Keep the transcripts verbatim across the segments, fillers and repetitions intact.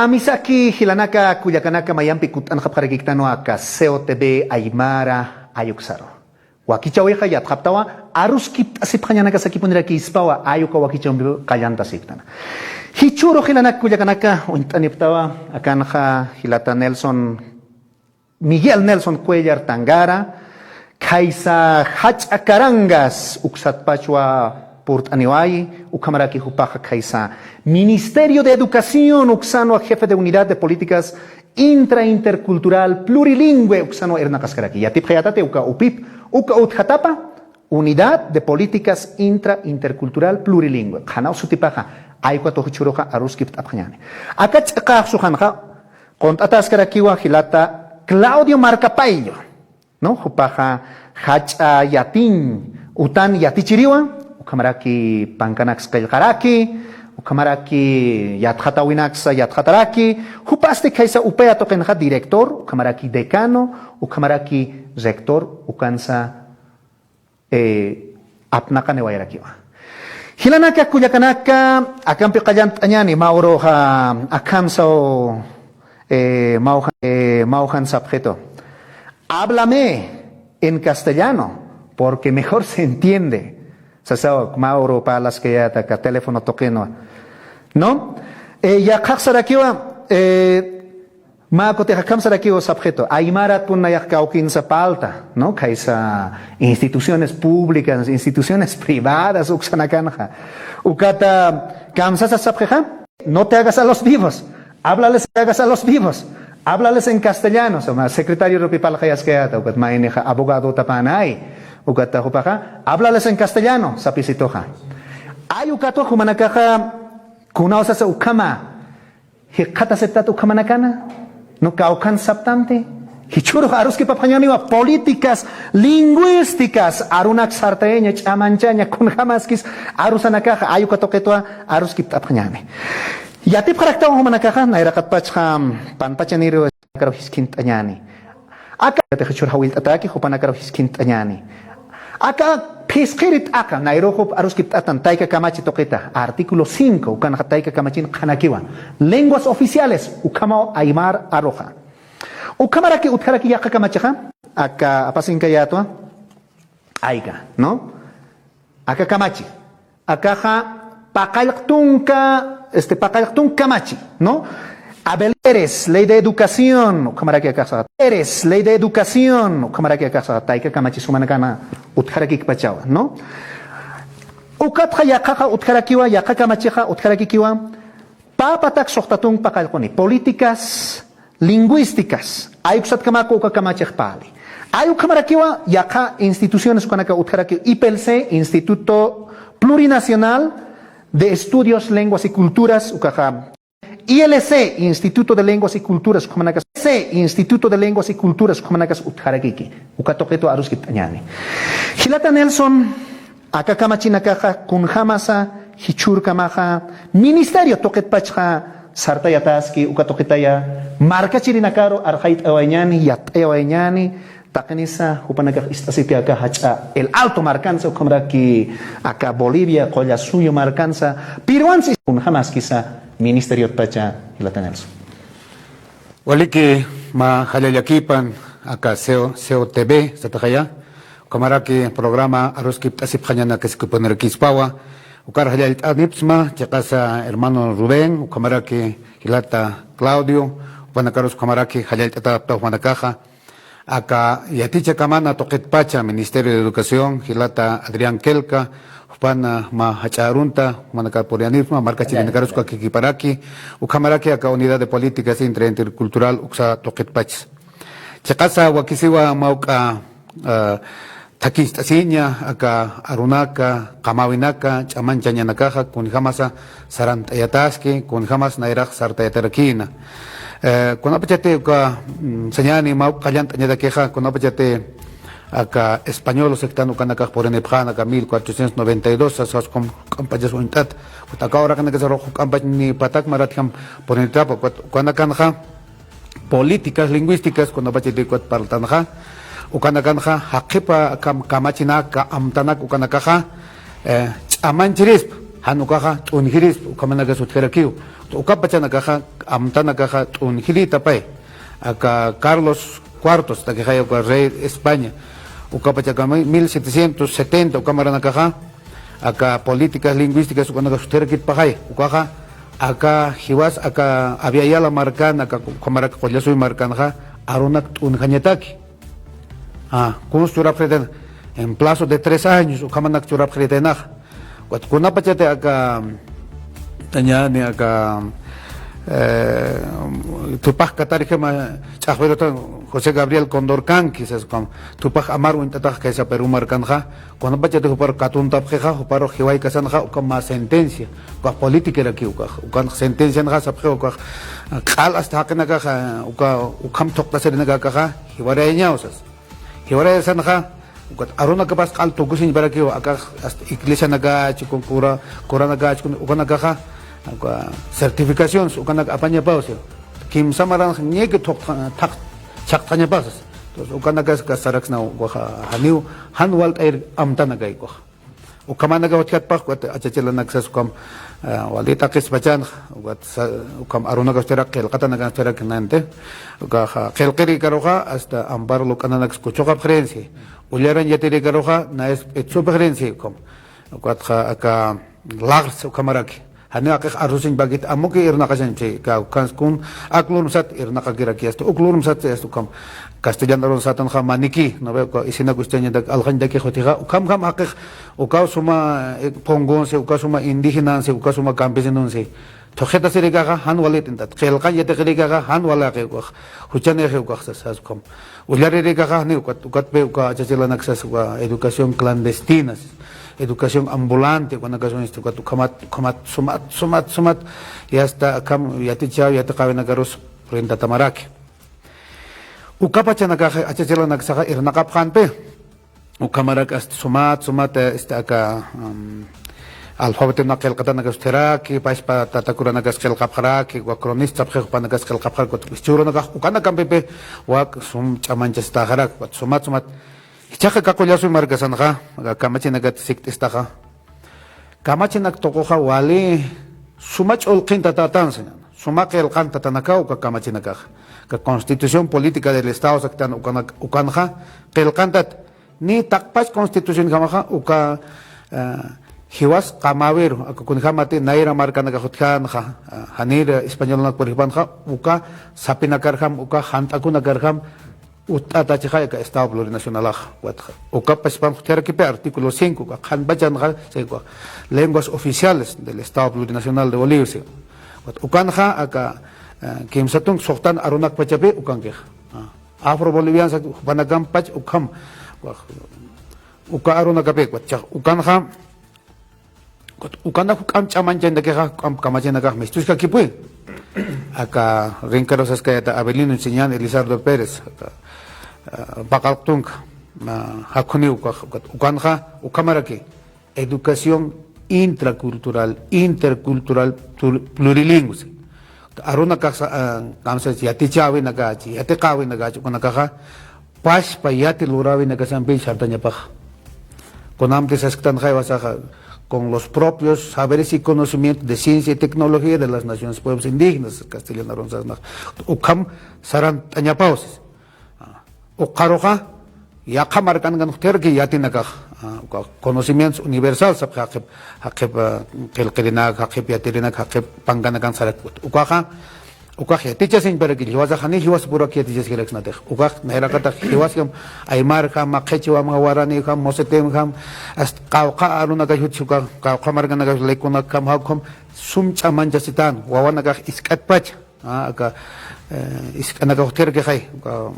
Amisaki jilanaka kullakanaka mayampi kutt'anxapxarakiktanwa aka C O T V Aymara ayuksaru. Wakichäwixa yatxaptawa aruskipt'asipxañanakasakipunirakispawa, ay uka wakichäwimpi qallantasipktana. Jichhüru jilanaka kullakanaka uñt'aniptawa akanxa jilata Nelson, Miguel Nelson Cuellar Tangara, khaysa jach'a Carangas uksatpachwa purt'aniwayi, ukhamaraki jupaxa khaysa Ministerio de Educación uksanwa jefe de unidad de políticas intra intercultural plurilingüe uksanwa irnaqaskaraki. Yatipxayätati uka upip, uka utjatapa, Unidad de Políticas Intra Intercultural Plurilingüe. Qhanaw sutipaxa, ay ukat jichhüruxa aruskipt'apxañäni. Aka ch'iqax suxanxa, qunt'ataskarakiwa jilata Claudio Marcapaillo, ¿no? Jupaxa jach'a yatiñ utan yatichiriwa, ukhamaraki pankanaksa qillqaraki, ukhamaraki yatxatäwinaksa yatxataraki, jupasti khaysa UPEA tuqinxa director, ukhamaraki decano, ukhamaraki rector, ukansa, eh, apnaqaniwayarakiwa. Jilanaka kullakanaka, akampi qallant'añäni, mä uruxa, akham saw, eh, mä uxa-, eh, mä ujan sapxitu. Háblame en castellano, porque mejor se entiende. Sasaw, mä uru parlaskayäta aka teléfono tuqinwa. ¿No? Eh, yaqhax sarakiwa, eh, mä kutix akham sarakiwa sapxitu. Aymarat pun nayax kawkinsa parlta, ¿no? Khaysa instituciones públicas, instituciones privadas, uksanakanxa. Ukata kamsasa sapxixa. No te hagas a los vivos. Háblales, hagas a los vivos. Háblales en castellano. Suma secretario rupi parlaxayaskayäta, ukat maynixa abogado tapanay. Ukata jupaxa, háblales en castellano, sapisituxa. Ay ukatwa jumanakaxa, kunaw sasa ukhama. Jikxatasiptat ukhamanakana. No kawkhan saptanti. Jichhürux aruskipapxañäniwa políticas lingüísticas arunak sartayaña, ch'amanchaña, kunjamaskis arusanakaxa, ay uka tuqitwa aruskipt'apxañäni. Yatipxaraktawa jumanakaxa, nayraqatpachxa panpachaniru jiskhintt'añäni. Aka, jichhür jawillt'ataki, jupanakaru jiskhintt'añäni. Aka phisqiri t'aqa, nayrux jup aruskipt'atan tayka kamachi tuqita, artículo cinco, ukanxa tayka kamachin qhanakiwa. Lenguas oficiales, ukhamaw aymar aruxa. Ukhamaraki utjaraki yaqha kamachixa, aka apasinkayätwa, ayka, ¿no? Aka kamachi. Akaxa paqallq tunka, este, paqallq tunka kamachi, ¿no? Abel Pérez, ley de educación, ukhamaraki akaxa. Pérez, ley de educación, ukhamaraki akaxa. Tayka kamachi sumanakana utjarakikpachawa, ¿no? Ukatxa yaqhaxa utjarakiwa, yaqha kamachixa utjarakikiwa. Pä patak suxta tunka paqallquni, políticas lingüísticas. Ay uksatkamak uka kamachix parli. Ay ukhamarakiwa yaqha instituciones ukanaka utjaraki, I P L C, Instituto Plurinacional de Estudios, Lenguas y Culturas, ukaxa. I L C, Instituto de Lenguas y Culturas, ukhamanakas. C, Instituto de Lenguas y Culturas, ukhamanakas utjarakiki. Uka tuqitwa aruskipt'añäni. Jilata Nelson, aka kamachinakaxa kunjamasa, jichhürkamaxa, ministerio tuqitpachxa sartayataski, uka tuqitaya, markachirinakaru arxayt'awayañäni, yatt'ayawayañäni, taqinisa, jupanakax ist'asiti aka jach'a El Alto markansa, ukhamaraki aka Bolivia, Qullasuyu markansa, piruwansi kunjamaskisa, ministeriotpacha, jilata Nelson. Waliki, mä jallallakipan, aka C O, C O T V, sataxaya, ukhamaraki programa aruskipt'asipxañanakasipunirakispawa, ukar jallallt'anipxsma, chiqasa hermano Rubén, ukhamaraki jilata Claudio, jupanakarus ukhamaraki jallallt'atäpxta jupanakaxa, aka yatichakamana tuqitpacha Ministerio de Educación, jilata Adrián Quelca, jupana mä jach'a arunta, jumanakar puriyanipxsma, markachirinakarus ukakikiparaki, ukhamaraki aka Unidad de Políticas Intra Intercultural uksa tuqitpachsa. Chiqasa wakisiwa mawk'a, ah, thakincht'asiña, aka arunaka, qamäwinaka, ch'amanchañanakaxa, kunjamasa sarant'ayataski, kunjamas nayrax sartayatarakïna. Eh, kunapachati uka, mm, sañäni mawk'a qallant'añatakixa, kunapachati aka español siktan ukanakax purinipxäna aka mil cuatrocientos noventa y dos, sas, sas juk'ampachas uñt'at. Ukat aka uraqinakasa juk'ampachni patak maratjam purinitapa, ukat ukanakanxa políticas lingüísticas, kunapachati ukat parltanxa, ukanakanxa, jaqhipa kam-, kamachinaka, amtanaka ukanakaxa, eh, ch'amanchirispa, Jan ukaxa t'unjirispa, ukhamanakas utjarakiw. Uka pachanakaxa, amtanakaxa t'unjirïtapay. Aka Carlos Cuartos, takixay uka rey España. Uka pachakama mil setecientos setenta, uka maranakaxa, aka políticas lingüísticas, ukanakas utjarakitpaxay. Ukaxa, aka jiwas, aka Abya Yala markan, aka ukhamarak Qullasuy markanxa, arunak t'unjañataki. Ah, kuns churapxirïtayna, en plazo de tres años, ukhamanak churapxirïtaynaxa. Ukat kunapachati aka, tañani aka, eh, thupax katarjama ch'axwirutxa José Gabriel Condorcanqui, sas ukham, thupax amar uñt'atax kaysa Perú markanxa, kunapachati jupar katuntapxixa, juparux jiwaykasanxa, ukham mä sentencia, ukax políticarakiw ukax, ukan sentencianxa sapxiw ukax, q'al hasta jaqinakaxa, uka, ukham thuqt'asirinakaxa, jiwarayañaw sas. Jiwarayasanxa, ukat arunakapas q'al tukusiñparakiw, akax hasta iglesianakach, kun cura, curanakach, kun ukanakaxa, uka certificaciones, ukanak apañapaw, si. Kimsa maranx ñiki thuq-, thaq-, chhaqt'añapax, si. Entonces, ukanakas kasaraksna, ukaxa, janiw, jan walt'ayir amtanakay ukaxa. Ukhamanaka utjatpax, ukat achachilanaksas ukham, ah, wali t'aqhispachanxa, ukat sa-, ukham arunakas utjarak, qillqatanakas utjarak nanti. Ukaxa, qillqirïkaruxa, hasta Amparo Luk'ananaks kuchuqapxirïnsi. Ullarañ yatirïkaruxa, nayas p'itsupxirïnsi ukham. Ukatxa aka lagrsa ukhamaraki. Janiw jaqix arsusiñpäkit, amuki irnaqasañpxi, ka ukhans kun ak lurmsat irnaqakiraki, hasta uk lurmsat, hasta ukham castellano arun satanxa maniquí, ¿no ve? Uka isina kustañatak alxañtakix utjixa, ukhamjam jaqix, ukaw suma, eh, punkunsi, ukaw suma indígenansi, ukaw suma campesinonsi. Thuqhitasirïkaxa, jan walit'intat. Qillqañ yatiqirïkaxa, jan walïxi ukax. Juchanïxi ukax sas, sas ukham. Ullarirïkaxa, janiw ukat, ukatpï uka achachilanaksas uka educación clandestina, educación ambulante, ukanakasun, este, ukat ukhamat, ukhamat, sumat, sumat, sumat, y hasta akham yatichaw, yatiqäwinakarus purintatamaraki. Uka pachanakaxa, achachilanaksaxa, irnaqapxänpï. Ukhamarak hasta sumat, sumat, eh, este, aka, um, alfabetonaka qillqatanakas utjaraki, pachpa tata curanas qillqapxaraki, uka cronistas sapxi jupanakas qillqapxaraki, ukat jichhürunakax, ukanakampipï, wak sum ch'amañchastaxaraki, ukat sumat, sumat. Jichhaxa aka Qullasuy markasanxa, aka kamachinakat sikt'istaxa. Kamachinak tuquxa wali suma ch'ulqintatätan, señor. Suma qillqantatanakaw uka kamachinakaxa. Aka Constitución Política del Estado saktan ukanak-, ukanxa qillqantat. Ni taqpach constitucionjamaxa uka, eh, jiwas qamäwiru, aka kunjamati nayra markanakax utjänxa, eh, janir españolnak puripanxa, uka sapinakarjam, uka jant'akunakarjam, utt'atachixay aka Estado Plurinacionalaxa. Ukat uka pachpam utjarakipï artículo cinco, uka qhanpachanxa, cinco, lenguas oficiales del Estado Plurinacional de Bolivia, si. Ukat ukanxa aka, eh, kimsa tunk suxtan arunakpachapï ukankixa. Ah, afro-bolivianos, jupanakampach ukham, uka arunakapï, ukat ukanxa, ukanak juk'amp ch'amañchañtakixa, juk'amp kamachinakax mistuskakipï. Aka rinkaru saskayäta Avelino Chiñán, Elizardo Pérez, aka, ah, paqallq tunka, ah, jakhuniw ukax, ukat ukanxa, ukhamaraki, educación intracultural, intercultural, plur-, plurilingüe. Arunakax, ah, kamsas yatichäwinakachi, yatiqäwinakachi, ukanakaxa, pachpa yati luräwinakasampï sartañapax. Kunamti sasktanxa jiwasaxa, con los propios saberes y conocimientos de ciencia y tecnología de las naciones, pueblos indígenas, castellano arun sasnax. Ukham sarant'añapaw, sis. Ah, ukxaruxa, yaqha markankan utjaraki yatinakax. Ah, uka conocimientos universal sapxi jaqhip, jaqhip, ah, qillqirinak, jaqhip yatirinak, jaqhip pankanakan sarak. Ukaxa, ukax yatichasiñparaki, jiwasax jani jiwaspurak yatichaskiraksnatix. Ukax nayraqatax jiwasjam, aymarjam, qhichwam, waranijam, musetemjam, hasta qawqha arunakax jutsi ukax, qawqha markanakax likunakham, jawkham, sum ch'amañchasitän, wawanakax isk'atpacha. Ah, aka, eh, isk'anakax utjarkixay, uka,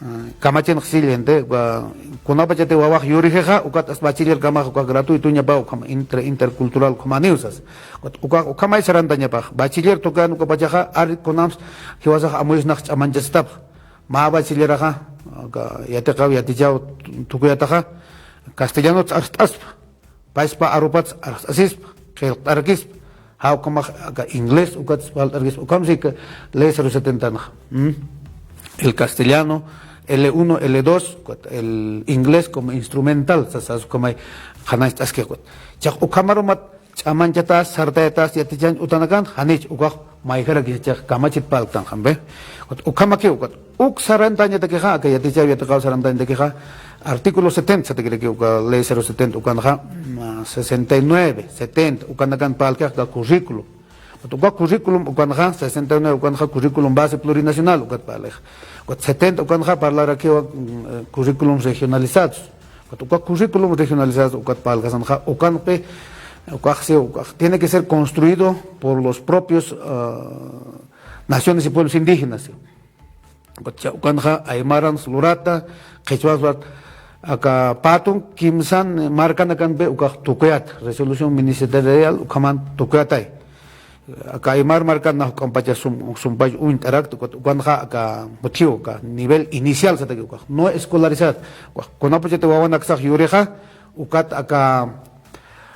ah, kamachinx sillante, uka, kunapachati wawax yurixixa, ukat as bachiller kamax, uka gratuitoñapaw, ukham inter-, intercultural, ukhamaniw sas. Ukat, uka, ukhamay sarantañapax. Bachiller tukan ukapachaxa, ari kunams, jiwasax amuyusnax ch'amañchasitapx. Mä bachilleraxa, uka, yatiqaw, yatichaw, tukuyataxa, castellanot arst'aspa. Pachpa arupats arst'asispa, qillqt'arakispa. Jawkhamax aka inglés ukats falt'arakispa. Ukhamsi aka ley cero setenta. Mm. El castellano, L uno, L dos, ukat el inglés como instrumental, sas, sas ukhamay qhanañcht'aski ukat. Chax ukhamarumat ch'amanchatas, sartayatas yatichañ utanakan, janich ukax mayjarak yatichax kamachit parlktan jampi. Ukat ukhamakiw, ukat uk sarantañatakixa, aka yatichaw yatiqaw sarantañatakixa, artículo setenta satakirakiw, uka ley cero setenta ukanxa, mm, sesenta y nueve, setenta, ukanakan parlkax aka currículum. Ukat uka currículum ukanxa, sesenta y nueve ukanxa, currículum base plurinacional ukat parlix. Ukat setenta ukanxa parlarakiwa, mm, eh, currículum regionalizados. Ukat uka currículum regionalizados ukat parlkasanxa, ukanpi, ukaxsi, ukax, tiene que ser construido por los propios, ah, naciones y pueblos indígenas. Ukat cha-, ukanxa aymaran lurata, qhichwas lurata, aka patun kimsan markanakanpi ukax tukuyat, resolución ministerial ukhaman tukuyatay. Aka aymar markan nax juk'ampacha sum-, sumpach uñt'arakta, ukat ukanxa aka muthiw, aka nivel inicial sataki ukax, no escolarizado, ukax kunapachati wawanaksax yurixa, ukat aka,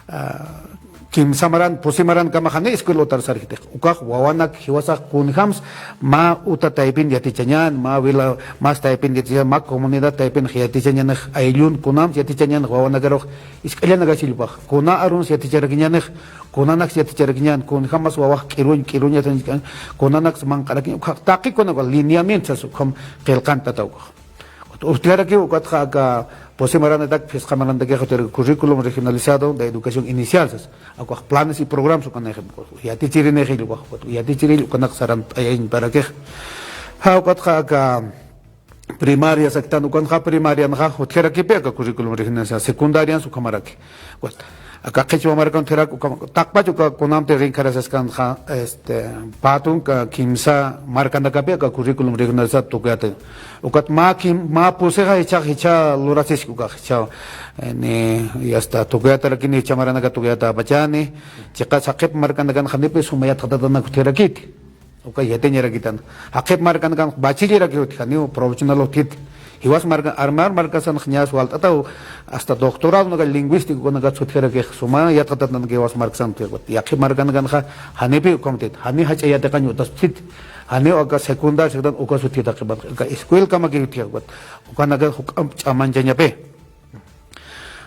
ah, kimsa maran, pusi maran kamaxani escuela utar sarjitix. Ukax wawanak jiwasax kunjams mä uta taypin yatichañan, mä wila, mas taypin yatichañan, mä comunidad taypin yatichañanix, ayllun kunams yatichañanix wawanakarux, isk'allanakasillpax. Kuna aruns yaticharakiñanix, kunanaks yaticharakiñan, kunjamas wawax k'iruñ, k'iruñ yatichañan, kunanaks manq'arakiñan, ukax taqi kuna lineamientos ukham qillqantata ukax. Utjarakiw ukatxa aka pusi maranatak, phisqa maranatakixa utjarakiw currículum regionalizado de educación inicial sas. Ukax planes y programas ukanix, yatichirinix ukax, yatichiril ukanix sarant'ayañparakix. Ja ukatxa aka primaria saktan, ukanxa primarianxa utjarakipi aka currículum regionalizado, secundarians ukhamaraki. Ukat aka qhichwa markan utjarak, uka, taqpach uka kunampi rinkarasaskanxa, este, patun ka kimsa markanakapi aka currículum regionalizado tukuyata. Ukat mä kim-, mä pusixa jichha, jichha lurasiski ukax, jichha, eh, ni, ya está, tukuyatarakini, jichha maranaka tukuyatapachani, chiqas jaqip markanakan janipi suma yatxatatanak utjarakiti. Uka yatiñarakitan. Jaqip markanakan bachillerak utjaniw, profesional utjit. Jiwas marka, aymar markasan ñas walt'ataw, hasta doctorado naka lingüístico naka utjarakix suma yatxatatanak jiwas markasan utjarakix. Yaqhip markanakanxa janipi ukamtit, jani jach'a yatiqañ utaspit. Janiw aka secundaria, secundaria ukas utjit, aka escuela kamaki utjit. Ukanaka juk'amp ch'amanchañapi.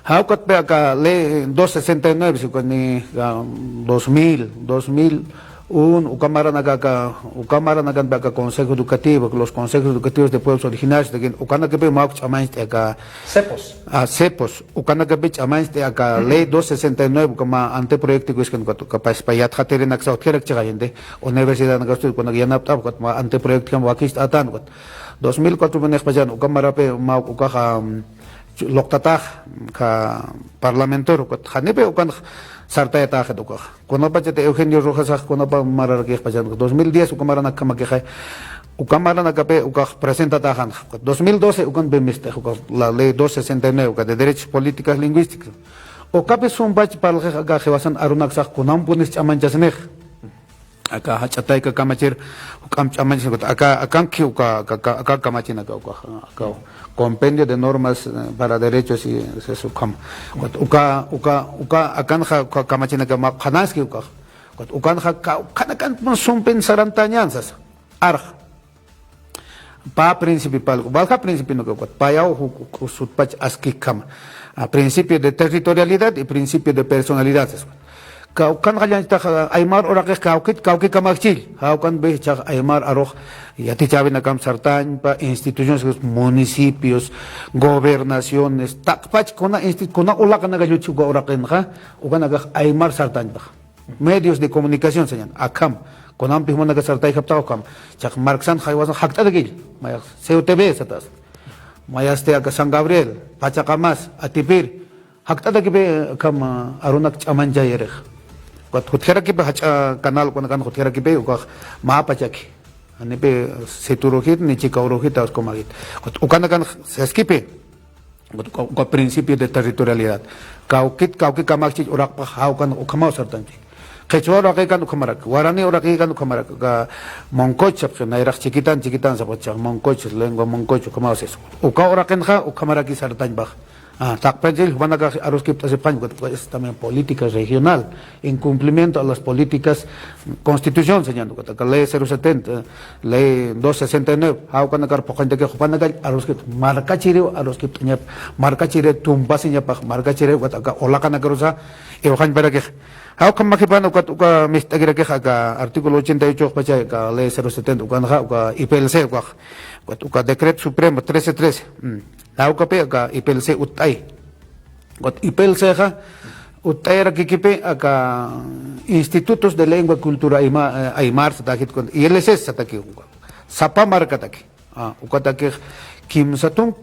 Ja ukatpi aka ley dos sesenta y nueve, si ukani, ah, dos mil, dos mil uno, uka maranaka, uka maranakanpi aka Consejo Educativo, los consejos educativos de pueblos originarios, ukanakapi mä uk ch'amañcht'i aka CEPOS. Ah, CEPOS, ukanakapi ch'amañcht'i aka ley dos sesenta y nueve, uka mä anteproyecto wiskan, ukat uka paspa yatxatirinaksa utjarak chiqayinte, universidad naka estudio, ukanaka yanapt'ap, ukat mä anteproyecto kam wakicht'atan, ukat dos mil cuatro nixpachan, uka marapi mä uk ukaxa, luqtatax, ka parlamentor, ukat janipi ukan sartayataxit ukax. Kunapachati Eugenio Rojasax kunapa mararakixpachan, dos mil diez uka maranakamakixa, uka maranakapi ukax presentataxan, ukat dos mil doce ukan bimistix, ukax la ley dos sesenta y nueve, uka de derechos políticas lingüísticas. Ukapi sumpach parlxix aka jiwasan arunaksax kunampunis ch'amanchasinix. Aka jach'a tayka kamachir, juk'amp ch'amañchasin, aka, akanki uka, aka, aka, aka kamachinaka uka, aka compendio de normas, eh, para derechos y, es eso, ukham. Uka, uka, uka, akanxa uka kamachinaka mä qhananski uka. Ukanxa ka, ukhanakan sumpin sarantañan sasa. Arx. Pä principio pal, walja principio naka ukat, payaw juk, juk sutpach askikama. Ah, principio de territorialidad y principio de personalidad. Ka, ukan jallanchtax, ah, aymar uraqix kawkit, kawki kamakchil. Ja ukan bi chax aymar arux yatichäwinakam sartañpa, instituciones, municipios, gobernaciones, taqpach kuna insti-, kuna ulaqanaka lluchi uka uraqinxa, ukanakax aymar sartañpax. Medios de comunicación sañan, akham, kunampi jumanaka sartayjaptax ukham, chax marksan jaywasan jakt'atakill, mayax C O T V satas, mayasti aka San Gabriel, Pachaqamas, Atipir, jakt'atakipi akham, ah, arunak ch'amañchayarix. Ukat jutjarakipi jach'a canal, ukan, ukan jutjarakipi, ukax mä pachaki. Janipi situ urujit, ni chika urujit, uskumajit. Ukat ukanakan saskipi. Uka, uka principio de territorialidad. Kawkit, kawki kamakchich uraqpax ja ukan ukhamaw sartañchi. Qhichwa uraqikan ukhamarak, warani uraqikan ukhamarak, uka moncoch sapxi, nayrax chiquitan, chiquitan sapxi, chax moncoch, lengua moncoch ukhamaw sis. Uka uraqinxa ukhamaraki sartañpax. Ah, taqpanchil jupanakax aruskipt'asipxañ, ukat, ukat es también política regional, incumplimiento a las políticas constitución, señor, ukat aka ley cero setenta, ley dos sesenta y nueve, jawkanakar phuqhañtaki jupanakañ aruskipt'añ, markachiriw aruskipt'añap, markachiriw tumpasiñapax, markachiriw ukat aka ulaqanakarusa, iwxañparakix. Jawkham makipan ukat uka mist'akirakix aka artículo ochenta y ocho pacha aka ley cero setenta ukanxa, uka I P L C ukax, ukat uka decreto supremo trece trece. Mm. Jawkapi aka I P L C utt'ay. Ukat I P L C xa utt'ayarakikipi aka institutos de lengua y cultura aymar, eh, aymar satäkit, ukat I L C sataki, sapa markataki. Ah, ukatakix kimsa tunk,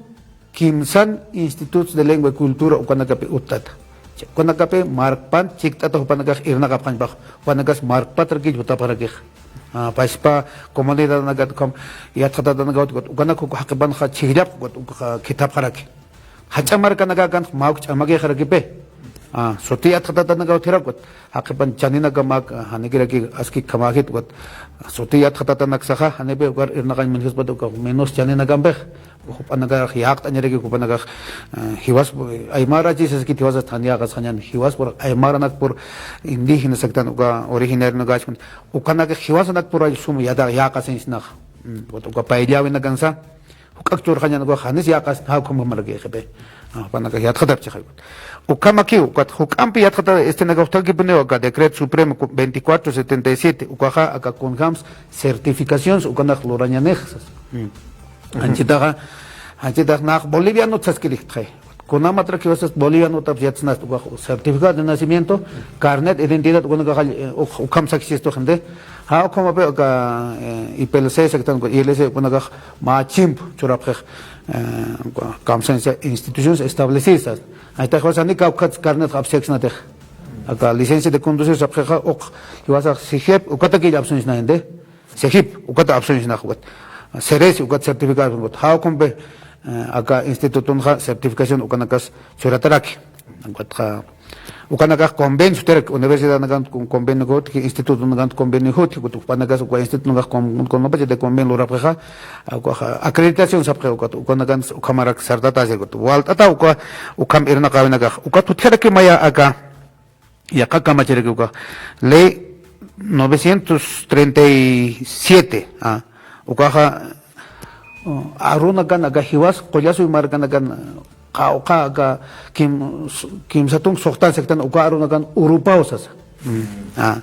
kimsan institutos de lengua y cultura ukanakapi utt'ata. Ukanakapi markpan chikt'ata jupanakax irnaqapxañpax, jupanakas markpatrakix jutapxarakix. Ah, pachpa comunidadanakat ukham yatxatatanakaw, ukat ukanak uk jaqipanxa chhijllapx, ukat uk khithapxaraki. Jach'a markanakakan mä uk ch'amakixarakipi. Ah, suti yatxatatanakaw utjirak, ukat jaqipan chaninakamak, ah, janikiraki aski khamäjit, ukat suti yatxatatanaksaxa, janipi ukar irnaqañ munjispat uka menos chaninakampix. Jupanakax yäqt'añaraki, jupanakax, ah, jiwas, aymarachi saskit jiwasas jan yäqasxañan, jiwaspur, aymaranakpur, indígenas saktan uka originarionakax, ukanakax jiwasanakpur sum yäqasiñsnax. Mm, ukat uka payllawinakansa, juk'ak churxañan ukax janis yäqas, jawkham marakixi. Ah, jupanakax yatxatapchixay. Ukhamakiw, ukat juk'ampi yatxata, este, nakax utjakipuniw aka Decreto Supremo cu-, veinticuatro setenta y siete, ukaxa aka kunjams certificaciones, ukanakax lurañanix sas. Mm. Anchitaxa, anchitax nax bolivianot saskirixtxay. Kunamatrak jiwasas bolivianotap yatsnast, ukax certificado de nacimiento, carnet de identidad, ukanakax, eh, uk-, ukham saksistu gente. Jawkhamapi aka, eh, I P L C saktan, uka I L C, ukanakax mä chimp churapxix, eh, uka kamsañsa instituciones establecidas. Jaytax jiwasa ni kawkhats carnet apsaksnatix. Aka licencia de conducir sapxixa, uk, jiwasax SIGEP, ukatakill apsuñsna gente. SIGEP, ukata apsuñsnax ukat. SERESI, ukat certificado, ukat. Jawkhamapi, eh, aka institutonxa certificación ukanakas churataraki. Ukatxa, ukanakax convenio sutirak, universidadnakan con-, convenio jutki, institutonakan convenio jutki, ukat jupanakas uka institutonakax con-, con-, de convenio lurapxixa, ukaxa acreditación sapxi ukat, ukanakan ukhamarak sartatäsir ukat. Walt'ata uka, ukham irnaqäwinakax. Ukat utjaraki maya aka, yaqha kamachiraki uka. Ley novecientos treinta y siete, ah, ukaxa, uh, arunakan aka jiwas qullasuy markanakan, qawqha aka kim-, kimsa tunk suxtan siktan uka arunakan urupaw sasa. Mm. Ah,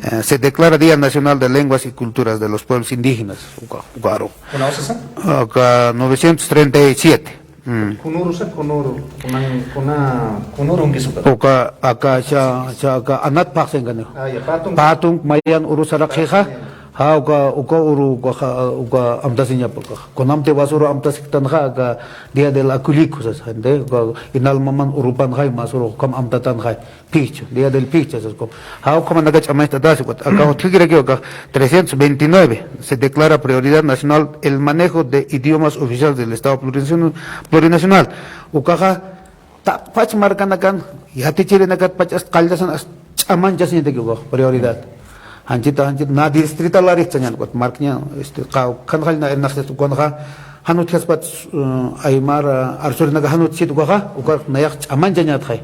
eh, se declara Día Nacional de Lenguas y Culturas de los Pueblos Indígenas, uka, uka aru. ¿Kuna sasa? Uka novecientos treinta y siete. Mm. Kunuru sa, kunuru, kunan, kuna, kunuru ngi suka. Uka, aka, cha, cha, aka, anat phaxsinkaña. Ah, ya, pä tunk. Pä tunk mayan uru sarakxixa. Pä tunk. Ha, uka, uka uru, uka, uka amtasiñapa uka. Kunamti wasuru amtasiktanxa, aka Día del Akulliku sas, gente, uka, inalmaman urupanxay, masuru, ukham amtatanxay. Phikcha, Día del Phikcha, sas ukham. Ha, ukhamanaka ch'amañcht'atäsi, ukat, aka utjkiraki, uka trescientos veintinueve, se declara prioridad nacional el manejo de idiomas oficiales del Estado plurinacional, plurinacional. Ukaxa, taqpach markanakan, yatichirinakat pachas qalltasan, as ch'amañchasiñataki ukax, prioridad. Janchita, janchita, na distrital arixchañan, ukat, markña, este, qa-, khanxall na irnaqsas, ukanxa, jan utjaspat, uh, aymar, uh, arsurinaka jan utjsit ukaxa, ukax nayax ch'amañchañatxay.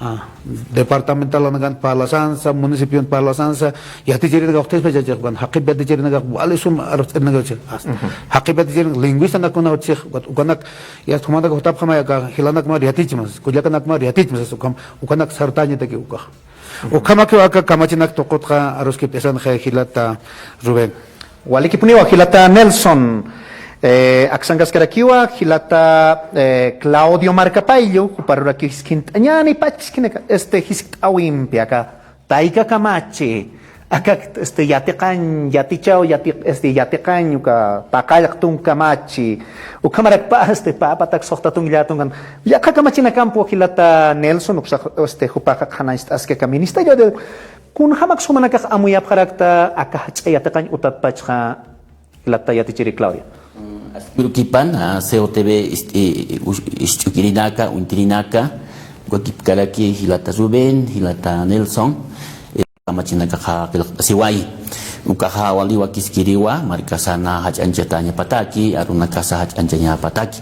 Ah, departamentalanakan parlasansa, municipion parlasansa, yatichirinaka utjaspa chachix, ukan jaqip yatichirinaka wali sum arpt'irinaka utjix. As-, ujú, jaqip yatichirinaka lingüistanakuna utjix, ukat ukanak, yast jumanaka jutapxamay aka jilanakmar yatichmas, kullakanakmar yatichmas, ukham, ukanak sartañataki ukax. Ujú. Ukhamakiw aka kamachinak tuqutxa aruskipt'asanxa jilata Rubén. Walikipuniwa jilata Nelson, eh, aksankaskarakiwa jilata, eh, Claudio Marcapaillo, juparurakiw jiskt'añäni pachkinaka, este, jiskt'äwimpi aka tayka kamachi, aka, este, yatiqañ, yatichaw, yati-, este, yatiqañ, uka paqallq tunk kamachi, ukhamarakpa, este, pä patak suxta tunk llätunkan, yaqha kamachinakampi jilata Nelson, uksa, este, jupaxa qhanañcht'aski aka Ministerio de Kunjamak jumanakax amuyapxarakta aka jach'a yatiqañ utatpachxa, jilata yatichiri Claudia. Mm, aski urukipan, a, C O T V ist-, eh, us-, isch'ukirinaka, uñtirinaka, wakipkaraki jilata Rubén, jilata Nelson, eh, kamachinakaxa qillqt'asiwayi. Ukaxa wali wakiskiriwa, markasana jach'añchatañapataki, arunakasa jach'añchañapataki.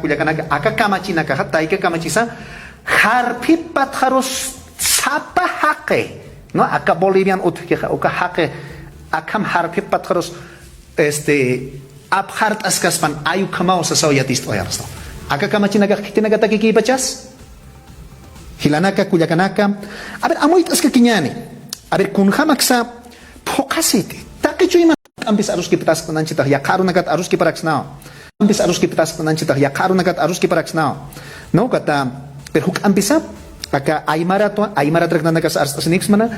kullakanaka, aka kamachinakaxa, tayka kamachisa, jarphipatxarus sapa jaqi, ¿no? Aka Bolivian utjkixa, uka jaqi, akham jarphipatxarus, este, apxart'askaspan, ay ukhamaw sasaw yatist'ayaras, ¿no? Aka kamachinakax khitinakatakiykipachas, Jilanaka, kullakanaka. A ver, amuyt'askakiñäni. A ver, kunjamaksa phuqhasiti. Taqi chuyma juk'ampis aruskiptasktananchitax, yaqha arunakat aruskiparaksnawa. Juk'ampis aruskiptasktananchitax, yaqha arunakat aruskiparaksnawa. No, kata, pero juk'ampisa, aka aymaratwa, aymaratrak nanakas arst'asiniksmana,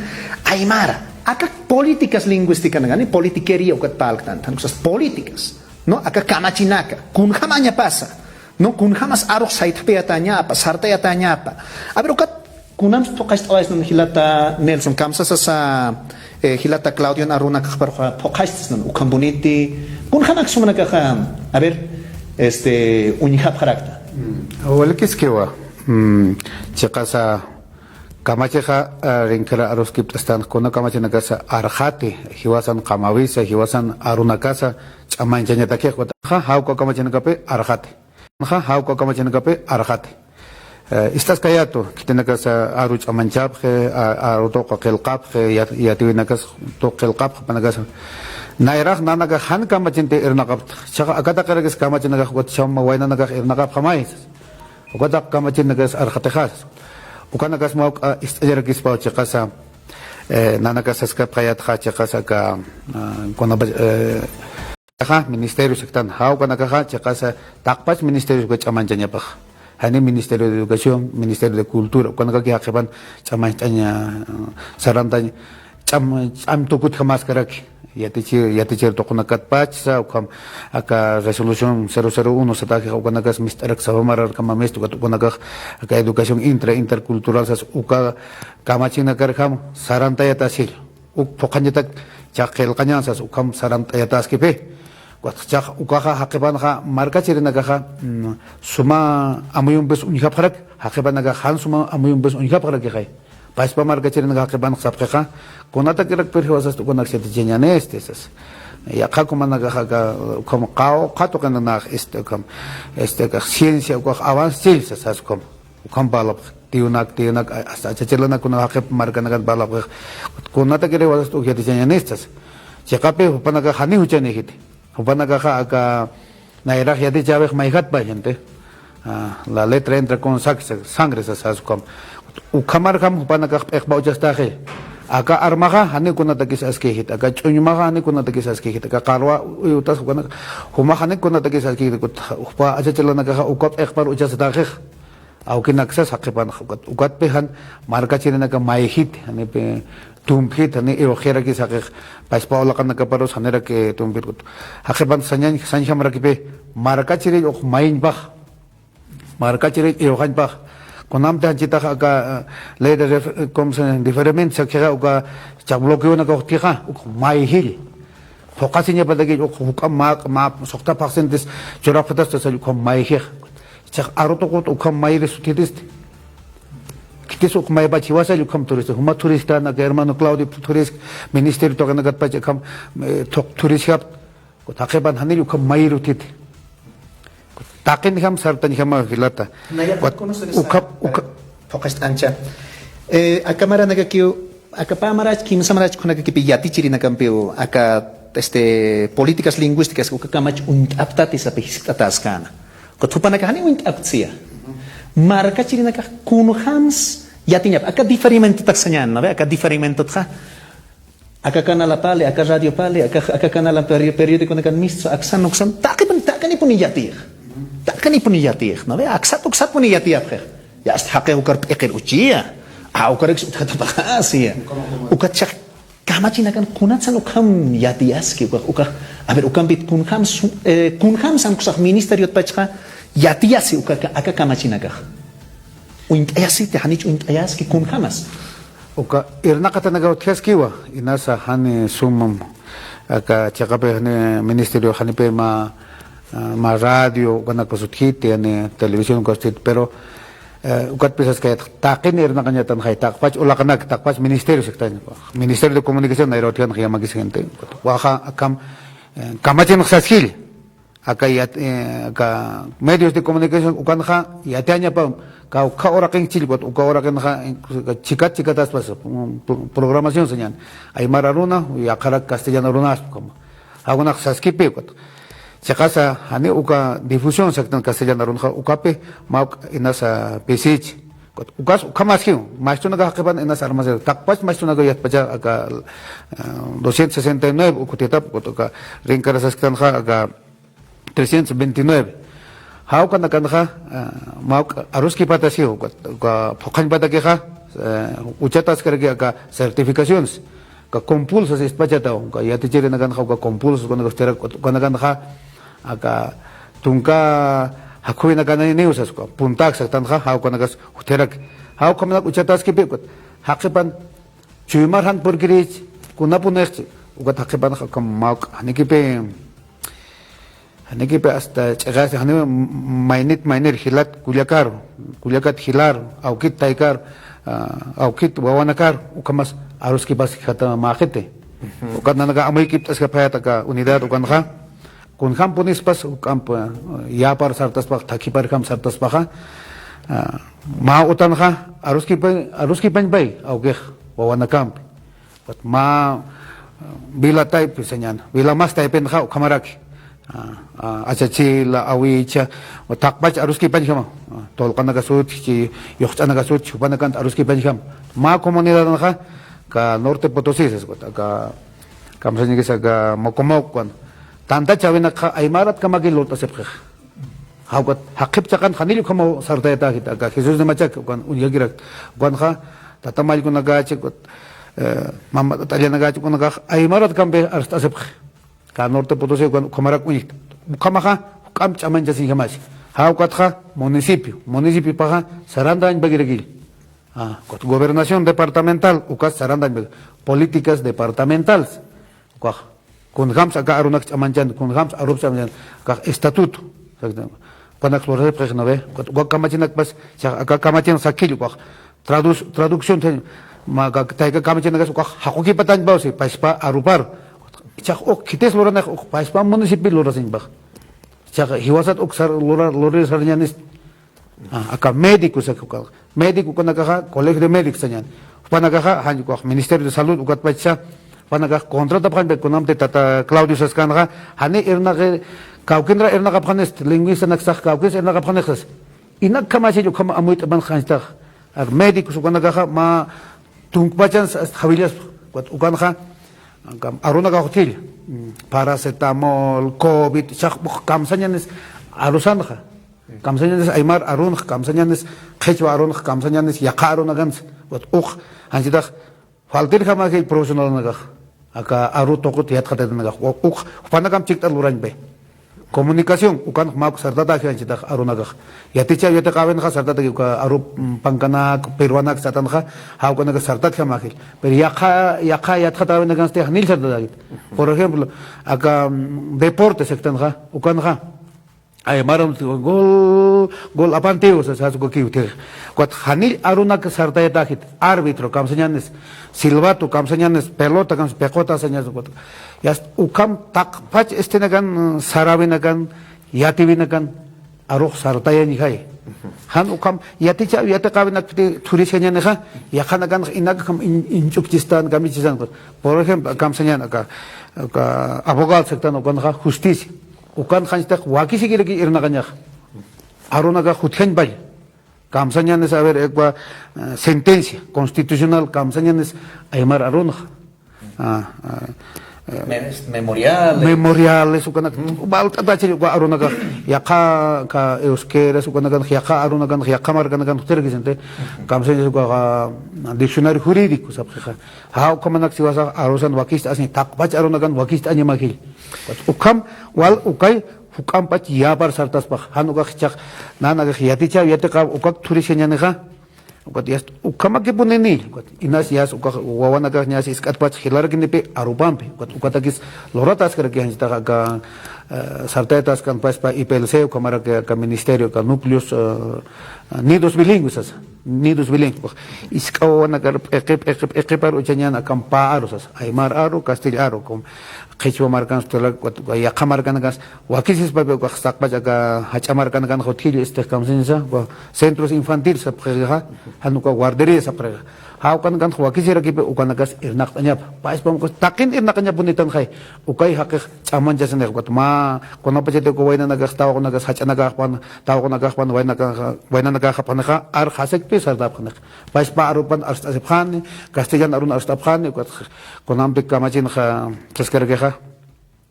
aymara. Aka políticas lingüísticas nagani, politiquería ukat parlktan, tan cosas políticas. No, aka kamachinaka, kunjamañapasa. No, kunjamas arux sayt'ayatäñapa, sartayatäñapa. A ver, ukat, kunams phuqhacht'awaysnan jilata Nelson, kamsasasa, eh, jilata Claudio arunakaxpar phuqhachtasnan, ukham buniti, kunjamak sumanakaxa, a ver, este, uñjapxarakta. Mm, walikiskiwa, mm, chiqasa kamachixa, ah, rinkira aruskipt'astan, kuna kamachinakasa arxati, jiwasan qamawisa, jiwasan arunakasa, ch'amañchañatakix, wata, ja, jawka kamachinakapi arxati. Ja, jawka kamachinakapi arxati. Eh, istaskayatu, khitinakasa aru ch'amañchapxi, a-, aru tuqi qillqapxi, yat-, yatiwinakas tuqi qillqapxi, jupanakasa. Nayrax nanaka jan kamachinti irnaqapxta. Chaqa akataqarakis kamachinakax ukat chhama waynanakax irnaqapxamay. Ukataq kamachinakas arxatixas. Ukanakasma uk, a, ist'ayarakispaw chiqasa, eh, nanakas saskapxayatxa chiqasa aka, ah, kunapa, eh, Ajá, ministerio siktan, jawkanakaxa, chiqasa, taqpach ministerios uka ch'amañchañapax. Jani Ministerio de Educación, Ministerio de Cultura, ukanakaki jaqipan ch'amañchaña, sarantañ, ch'am, ch'am tukutjamaskaraki. Yatichi, yatichir tuqunakatpachsa, ukham, aka resolución cero cero uno sataji, ukanakas mist'arak sabamararkamamist, ukat ukanakax, aka educación intra, intercultural sas, uka kamachinakarjam, sarantayatasir. Uk phuqhañatak chax qillqañan sas ukham sarant'ayataskipi. Ukat chax ukaxa jaqipanxa markachirinakaxa, mm, suma amuyumpis uñjapxarak, jaqipanakax jan suma amuyumpis uñjapxarakixay. Pachpa markachirinakax jaqipanxa sapxixa, kunatakirakpir jiwasasti ukanaksa yatichañänisti sas. Yaqha kumanakaxa aka, ukham qaw, qhatu qinanax, este, ukham, este, aka ciencia, ukax avance chillsa sas ukham. Ukham parlapxi, tiyunak, tiyunak, a-, hasta achachilanak kuna jaqip markanakat parlapxi. Kunatakiri wasasti uk yatichañänistas. Chiqapi jupanakax jani juchanïjiti. Jupanakaxa aka nayrax yatichäwix mayjatpa gente. Ah, la letra entra con sa-, sangre sas ukham. Ukhamarjam jupanakax p'iqpa uchastaxi. Aka armaxa jani kunatakis askïjiti. Aka ch'uñmaxa jani kunatakis askïjiti. Aka qarwa uyutas jupanak, jumax jani kunatakis askïjiti. Jupa achachilanakaxa uka p'iqpar uchastaxix. Awkinaksas jaqipanxa ukat, ukatpi jan markachirinaka mayjiti, janipi tumpjiti, jani iwxirakis jaqix, pachpa ulaqanakaparus janirak, eh, tumpjiti. Jaqipan sañañ, sañjamarakipi, markachiril uk mayiñpax, markachiril iwxañpax, kunamti janchitax aka, eh, ley de ref-, eh, ¿cómo se llama? Diferemente sakxixa uka chax bloqueonaka utjixa, uk mayjil. Phuqhasiñapatakil uk juk'a mä, mä suxta phaxsintis churapxatas tasall ukham mayjix. Chax aru tuqut ukham mayri sutjitisti. Khitis uk maypach jiwasall ukham thuristi. Juma thuristanaka hermano Claudio thurisk, ministerio tuqinakatpach ukham, eh, thuq-, thurisjapt. Jaqipan janil ukham mayri utjiti. Taqinjam sartañjama jilata. Nayata, ukat, conocer esta, ukham, ukham. Phuqhast'ancha. Eh, aka maranakakiw, aka pä marach, kimsa marach kunakakipi yatichirinakampiw, aka, este, políticas lingüísticas, uka kamach uñt'aptati sapi jiskt'atäskana. Ukat jupanakax jani uñt'aptsiya. Markachirinakax kunjams yatiñap, aka diferimentotax sañäni, ¿no ve? Aka diferimentotxa, aka canala pali, aka radio pali, aka, aka canala peri-, periodiconakan mistsa, aksan, uksan, taqipun, taqinipuni yatiyix. Taqinipuni yatiyix, ¿no ve? Aksat, uksatpuni yatiyapxix. Ya, hasta jaqix ukar p'iqir uchiya. A, ukarakis utjatapaxasiya. Ukat chax kamachinakan kunatsan ukham yatiyaski, ukax, ukax, a ver, ukampit kunjams, eh, kunjamsan uksax ministeriotpachxa yatiyasi uka, aka kamachinakax. Uñt'ayasiti, janich uñt'ayaski, kunjamas. Uka irnaqatanakaw utjaskiwa, inasa jani sumam, aka chiqapi jani ministerio janipi mä, ah, mä radio, ukanakpas utjiti, jani televisión ukas utjiti, pero, eh, ukatpis askayat taqin irnaqañatanxay, taqpach ulaqanak, taqpach ministerio siktañ, Ministerio de Comunicación, nayra utjan jiyamakis gente, ukaxa akham, eh, kamachinx saskil. Aka yat-, eh, aka medios de comunicación ukanxa yatiyañapa, kawkha uraqin chillput, uka uraqinxa, eh, chikat chikataspas, mm, pro-, programación sañäni. Aymar aruna, yaqharak castellano arunaspa, como. Jawunax saskipi, ukat. Chiqasa, jani uka difusión saktan castellano arunxa, ukapi, mä uk inasa pisich, Ukas, ukhamaskiw, maestronakas jaqipan inas armasaru. Taqpach maestronakas yatpacha aka, eh, doscientos sesenta y nueve, ukhutitap, ukat uka rinkarasasktänxa aka trescientos veintinueve. Jawkanakanxa, eh, mä juk'a aruskipatasiw, uka, uka phuqhañpatakixa, eh, uchataskaraki aka certificaciones, uka compulsas istpachataw, uka yatichirinakanxa, uka compulsas, ukanaka utjarak, ukanakanxa, aka tunka jakhuwinakananiw sas, uka puntax saktanxa, jawkanakas utjarak. Jawkhamanak uchataskipi, ukat jaqipan, chuymar jan purkirich, kunapunix, ukat jaqipanxa, uka mä juk'a, janikipi, janikipi hasta ch'iqasi, jani maynit maynir, jilat kullakar, kullakat jilar, awkit taykar, ah, awkit wawanakar, ukhamas aruskipaskjata mäxiti. Ujú. Ukat nanaka amuykipt'askapxayät aka unidad ukanxa, kunjampunispas, juk'amp, ah, yäpar sartaspax, thakhiparjam sartaspaxa, ah, mä utanxa, aruskipa-, aruskipañpay, awkix wawanakampi. Ukat mä, eh, vila taypi sañäni, vila mas taypinxa ukhamaraki. Ah, ah, achachila, awicha, taqpach aruskipañjama. Ah, tullqanakasutchi, yuxch'anakasutchi, jupanakant aruskipañjama. Mä comunidadanxa, aka Norte Potosí sas, ukat aka, kamsañakis aka Mocomoco, ukan. Tanta chawinakxa, aymaratkamaki lurt'asipxix. Jawkat, jaqip chiqan janill ukhamaw sartayatäxit, aka Jesús Nimachak, ukan uñjakirak, ukanxa, tata mallkunakachi, ukat, eh, mama t'allanakachi, ukanakax, aymaratkampi arst'asipxi. Aka Norte Potosí, ukan ukhamarak uñjkta. Ukhamaxa, juk'amp ch'amañchasiñjamasi. Jawkatxa, municipio, municipiopaxa, sarantañpakirakil. Ah, ukat gobernación departamental, ukas sarantañpak, políticas departamentales. Ukax, kunjams aka arunak ch'amañchan, kunjams arup ch'amañchan, ukax estatuto. Ukanak lurasipxix, ¿no ve? Ukat, uka kamachinakpas, cha, aka kamachin sakil, ukax, tradus-, traducción, te, mä, aka, tayka kamachinakas, ukax, jaqukipatañpaw si, pachpa arupar. Cha, uk, khitis luranix, uk, pachpa municipio lurasiñpax. Cha, jiwasat uk sar-, lura-, lurir sarañanis, ah, aka médico, sa, uka, médico ukanakaxa, colegio de médicos sañäni. Jupanakaxa, jan, ukax Ministerio de Salud, ukatpachsa, jupanakax contratapxañpa, kunamti tata Claudio saskänxa, jani irnaqi, kawkinra irnaqapxanist, lingüistanaksax, kawkis irnaqapxanix sas. Inak kamachich ukham amuyt'apan janchtax. Ar médicos ukanakaxa, mä tunkpachan sa, jawillas, ukat ukanxa, kam, arunakax utjil, mm, paracetamol, covid, chaxpux kamsañanis arusanxa. Kamsañanis aymar arunx, kamsañanis qhichwa arunx, kamsañanis yaqha arunakans, ukat uk, janchitax, faltirjamäxil profesionalanakax, aka aru tuqit yatxatatanakax, u-, uk, jupanakamp chikt'at lurañpay. Comunicación, ukanx mä uk sartatäxi janchitax arunakax. Yatichaw yatiqäwinxa sartataki uka aru, mm, pankanak, peruanak satanxa, jawkanakax sartatjamäxil. Pero yaqha, yaqha yatxatäwinakansti janill sartatäxit. Por ejemplo, aka, mm, deporte siktanxa, ukanxa. Aymaran gol, gol apantiw, sas, sas ukakiw utjix. Ukat janill arunak sartayatäxit, árbitro, kamsañanis, silbato, kamsañanis, pelota, kamsa, piqota, sañas, ukat. Yast, ukham taqpach istinakan, saräwinakan, yatiwinakan, arux sartayañjay. Jan ukham, yatichaw, yatiqäwinakti thuriskañänixa, yaqhanakanx inakjam in-, inch'ukchistan, kamichisan, ukat. Por ejemplo, kamsañan, aka, aka abogado siktan, ukanxa justicia. Ukan janchitax wakisikiraki irnaqañax. Arunakax jutjañpay. Kamsañanis, a ver, ekwa, eh, sentencia constitucional, kamsañanis aymar arunx. Ah, ah, eh, Mes-, memoriales. Memoriales, ukanak, ujú, walt'atachir, uka arunakax, yaqha, ka, euskera, ukanakan, yaqha arunakan, yaqha markanakan, jutirakisinti. Ujú. Kamsañanis, uka, ah, diccionario jurídico, sapxixa. Jawkhamanak siwasax arusan wakicht'asiñ, taqpach arunakan wakicht'añamäxil. Ukham wal ukay juk'ampach yäpar sartaspax, jan ukax jichhax, nanakax yatichaw, yatiqäw, ukak thuriskañänixa. Ukat yast, ukhamakipuni, ukat inas yast, ukax wawanakax ñas jisk'atpach jilarakinipi arupampi, ukat, ukatakis lurataskaraki janchitax aka, eh, sartayataskan pachpa I P L C, ukhamaraki aka ministerio, aka núcleos, eh, nidos bilingües sasa. Nidos bilingües, ukax isk'a wawanakar p'iqi, p'iqi, p'iqipar uchañan akamp pä aru sasa. Aymar aru, castellano aru, kum, qhichwa markans, tula, ukat, uka yaqha markanakas, wakisispapi, ukax saqpach aka jach'a markanakan jutjillu, este, kamsañasa, uka centros infantiles sapxixa, jan uka guardería sapxixa. Jawkanakan wakisirakipi, ukanakas irnaqt'añapa. Pachpam, ukas taqin irnaqañapunitanxay. Ukay jaqix ch'amanchasinix, ukat mä, kunapachati uka waynanakax, tawaqunakax, jach'anakaxpan, tawaqunakaxpan, waynaka-, waynanakaxapxanixa, ar jasik sartapxanixa. Pachpa arupan arst'asipxani, castellan arun arst'apxani, ukat kunampi kamachinxa, saskarakixa,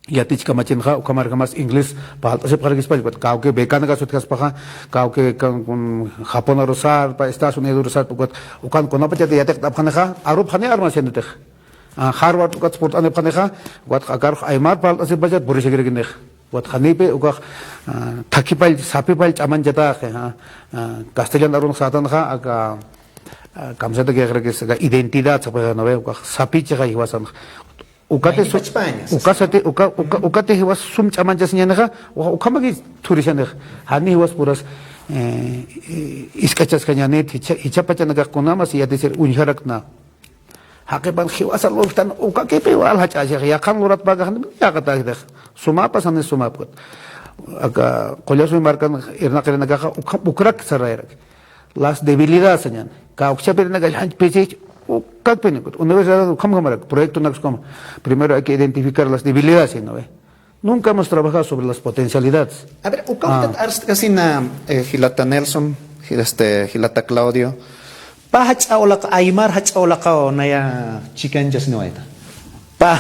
yatich kamachinxa, ukhamarjamas inglés parlt'asipxarakispacha, ukat kawki becanaka sutjaspaxa, kawki kan-, kun-, Japón aru sarpa, Estados Unidos aru sarpa, ukat ukan kunapachat yatiqt'apxanixa, arupxani armasianitix. Ah, Harvard ukat purt'anipxanixa, ukat akarux aymar parlt'asipachat purisikirakinix. Ukat janipi ukax, ah, thakipall, sapipall ch'amanchataxi, ah, ah, castellan arun satanxa, aka, ah, kamsata kixrakis, aka identidad sapixanawe, ukax sapichixa jiwasanxa. Ukati su-, Mayni pachpañas. Ukasati, uka, uka, ukati jiwas sum ch'amanchasiñanixa, uka, ukamaki thurisanixa. Jani jiwas puras, eh, isk'achaskañanit, jicha, jichapachanakax kunamas yatichir uñjarakna. Jaqipan jiwasa lurtan ukakipi wal jach'achixa, yaqhan luratpakaxni yaqatäkitix. Sumapas jani sumapkat. Aka Qullasuy markan irnaqirinakaxa uka, ukrak sarayrak. Las debilidades sañan. Kawkchapirinakax jan pisich ukakpinikut. Universidad ukhamjamarak, proyectonakas ukhama. Primero hay que identificar las debilidades, ¿no ve? Nunca hemos trabajado sobre las potencialidades. A ver, uka Ah. ukat arst'kasina, eh, jilata Nelson, jil-, este, jilata Claudio. Pä jach'a ulaqa, aymar jach'a ulaqaw naya chikanchasniwayta. Pä,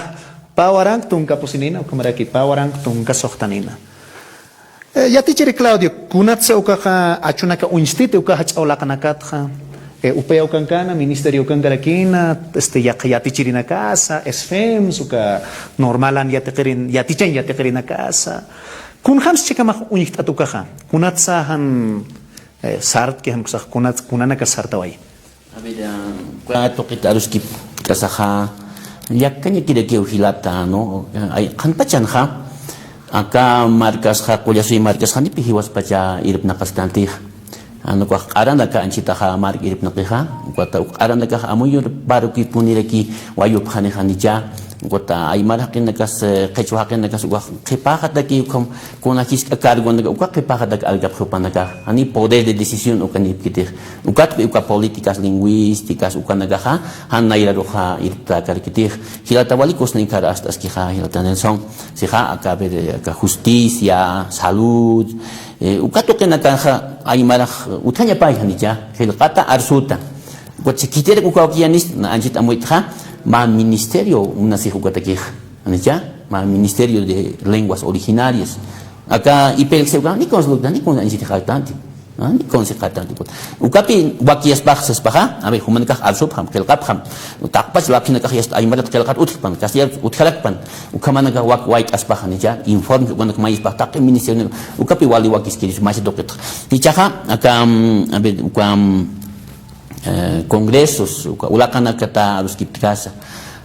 pä waranq tunka pusinina, ukhamaraki pä waranq tunka suxtanina. Eh, yatichiri Claudio, kunatsa ukaxa achunaka uñstiti uka jach'a ulaqanakatxa. Eh, UPEA ukankana, ministerio ukankarakina, este, yaq-, yatichirinakasa, SFEMS, uka normalan yatiqirin, yatichan yatiqirinakasa. Kunjams chikamax uñjt'at ukaxa, kunatsa jan, eh, sartki, jan kusax kunats-, kunanakas sartaway. A ver, ah, uka tuqit aruskipt'asaxa, llakkañakirakiw jilata, ¿no? Ay, qhanpachanxa, aka markasxa, Qullasuy markasxa, janipi jiwaspacha irpnaqastantixa. Jan ukax q'aranaka anchitaxa mark irpnaqixa, ukata uk q'aranakax amuyur parukipuniraki wayupxanixa janicha, ukata aymar jaqinakas, eh, qhichwa jaqinakas ukax qhipäxataki ukham kuna jisk'a cargonaka uka qhipäxatak alkapxi jupanakax, jani poder de decisión ukanipkitix. Ukatpi uka políticas lingüísticas ukanakaxa, jan nayraruxa irptakarkitix. Jilata wali kusninkhar arst'askixa, jilata Nelson. Sixa, aka, a ver, aka justicia, salud, Eh, uka tuqinakaxa aymarax utjañapay janicha, qillqata arsuta. Ukat khitiraki uka wakiyanis, na anchit amuytxa, mä ministerio munasix ukatakix. Janicha, mä ministerio de lenguas originarias. Aka IPELC uka, ni consulta, ni con anchit jaqtanti. Ah, ni consulta jaqtanti. Ukapi wakiyaspax saspaxa, a ver, jumanakax arsupxam, qillqapxam. Taqpach laphinakax yasta aymarat qillqat utjpan, castellano utjarakpan. Ukhamanakax wak wayt'aspaxa, janicha, informe ukanak mayispax taqi ministerio, ukapi wali wakiskirisa, masa tuqitxa. Jichhaxa, aka, mm, a ver, uka, mm, eh, congresos, uka ulaqanakata aruskiptkasa.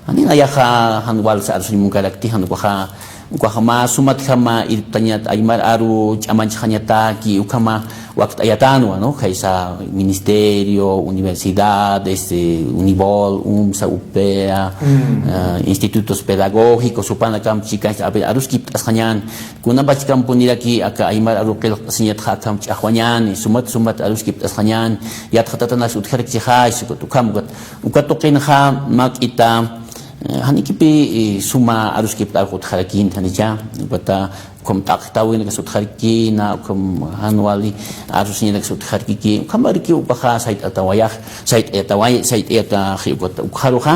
Jani nayaxa, jan walsa arusuñ munkarakti, jan ukaxa, ukaxa mä sumatjama irptañat, aymar aru ch'amanchxañataki, ukhama, wakt'ayatänwa, ¿no? Khaysa ministerio, universidad, este, UNIVOL, UMSA, UPEA, eh, institutos pedagógicos, jupanakam chikanch, a ver, aruskipt'asxañän, kunapachkampuniraki aka aymar aru qillqt'asiñatxa akham ch'axwañäni, sumat, sumat aruskipt'asxañän, yatxatatanakas utjarakchixay, ukat ukham, ukat, uka tuqinxa, mä k'ita, eh, janikipi, eh, suma aruskipt'aw utjarakin, janicha, ukata, Ukham t'aqtawinakas utjarkina, ukham jan wali arusiñanakas utjarkiki, ukhamaraki ukaxa sayt'atawayax, sayt'ayataway, sayt'ayataxi ukat ukxaruxa,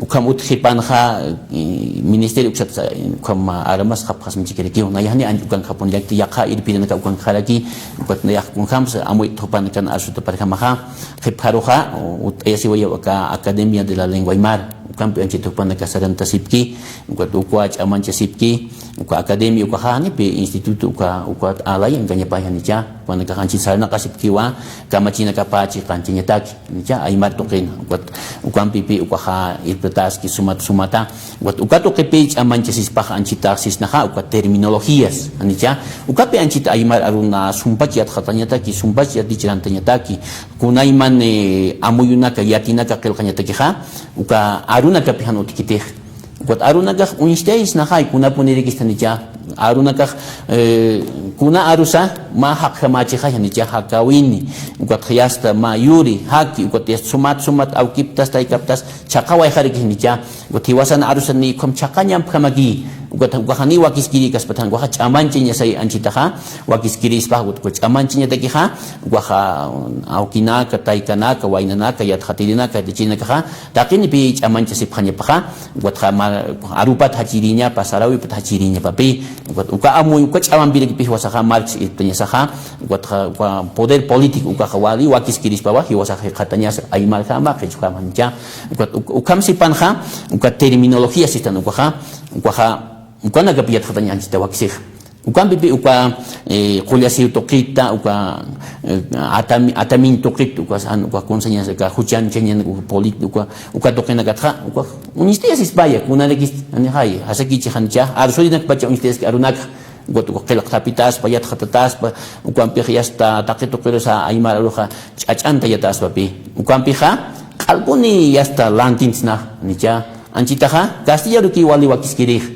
ukham utjipanxa, eh, ministerio uksat sa-, ukham armas qhapxasmachikirakiw, nayax ni anch ukankapunirakti, yaqha irpirinaka ukankxaraki, ukat nayax kunjams amuyt'apxanakan arsutaparjamaxa, qhipxaruxa, ut'ayasiwayaw aka Academia de la Lengua Aymara, ukampi anchit jupanaka sarantasipki, ukat ukwa ch'amanchasipki, uka academia ukaxa janipi instituto uka, uka alayankañapay janicha, ukanakax anchit sarnaqasipkiwa, kamachinakapachi qanchañataki, janicha, aymar tuqina, ukat, ukampipi ukaxa irptaski sumat sumata, ukat, uka tuqipi ch'amanchasispax anchitax sisnaxa, uka terminologías, janicha, ukapi anchit aymar aruna sumpach yatxatañataki, sumpach yatichirantañataki, kunayman, eh, amuyunaka, yatinaka qillqañatakixa, uka arunakapi jan utjkitix. Ukat arunakax uñstayasnaxay, kunapunirikistanicha. Arunakax, eh, kuna arusa, mä jaqjamächixay janicha, jakawini. Ukat yasta, mä yuri, jaki, ukat yasta sumat, sumat, awkiptas, taykaptas, chhaqawayxariki janicha. Ukat jiwasan arusa ni ukham chhaqañampjamaki. Ukat, ukaxa ni wakiskiri kaspat jan, ukaxa ch'amanchañasay anchitaxa, wakiskirispa, ukat ch'amanchañatakixa, ukaxa awkinaka, taykanaka, waynanaka, yatxatirinaka, yatachinakaxa, taqinipi ch'amanchasipxañapaxa, ukatxa ma-, arupat jachiriñapa, sarawipat jachiriñapapi, ukat uka amuy, uka ch'amampirakipi jiwasaxa, Marx irptañasaxa, ukatxa, uka poder político, ukaxa wali wakiskirispawa, jiwasaxa jikxatañasa, aymarjama, qhichwjama, nicha, ukat, uk-, ukham sipanxa, uka terminología sistan, ukaxa, ukaxa, ukanakapi yatxataña anchita wakisix. Ukampipi uka, eh, qullasiw tuqita, uka, eh, atami-, atamiñ tuqit, uka san, uka kunsañas, uka juchan chañan, uka polit-, uka, uka tuqinakatxa, uka uñistiyasis paya, kunanakis, anixay, jasakichi jancha, arsurinakpacha uñistiyaski arunaka, uka, uka qillqtapitaspa, yatxatataspa, ukampix yasta taqi tuqirusa aymar aruxa ch'ach'anta yataspapi. Ukampixa, q'alpuni yasta lantintsna, nicha, anchitaxa, castellanoki wali wakiskirix.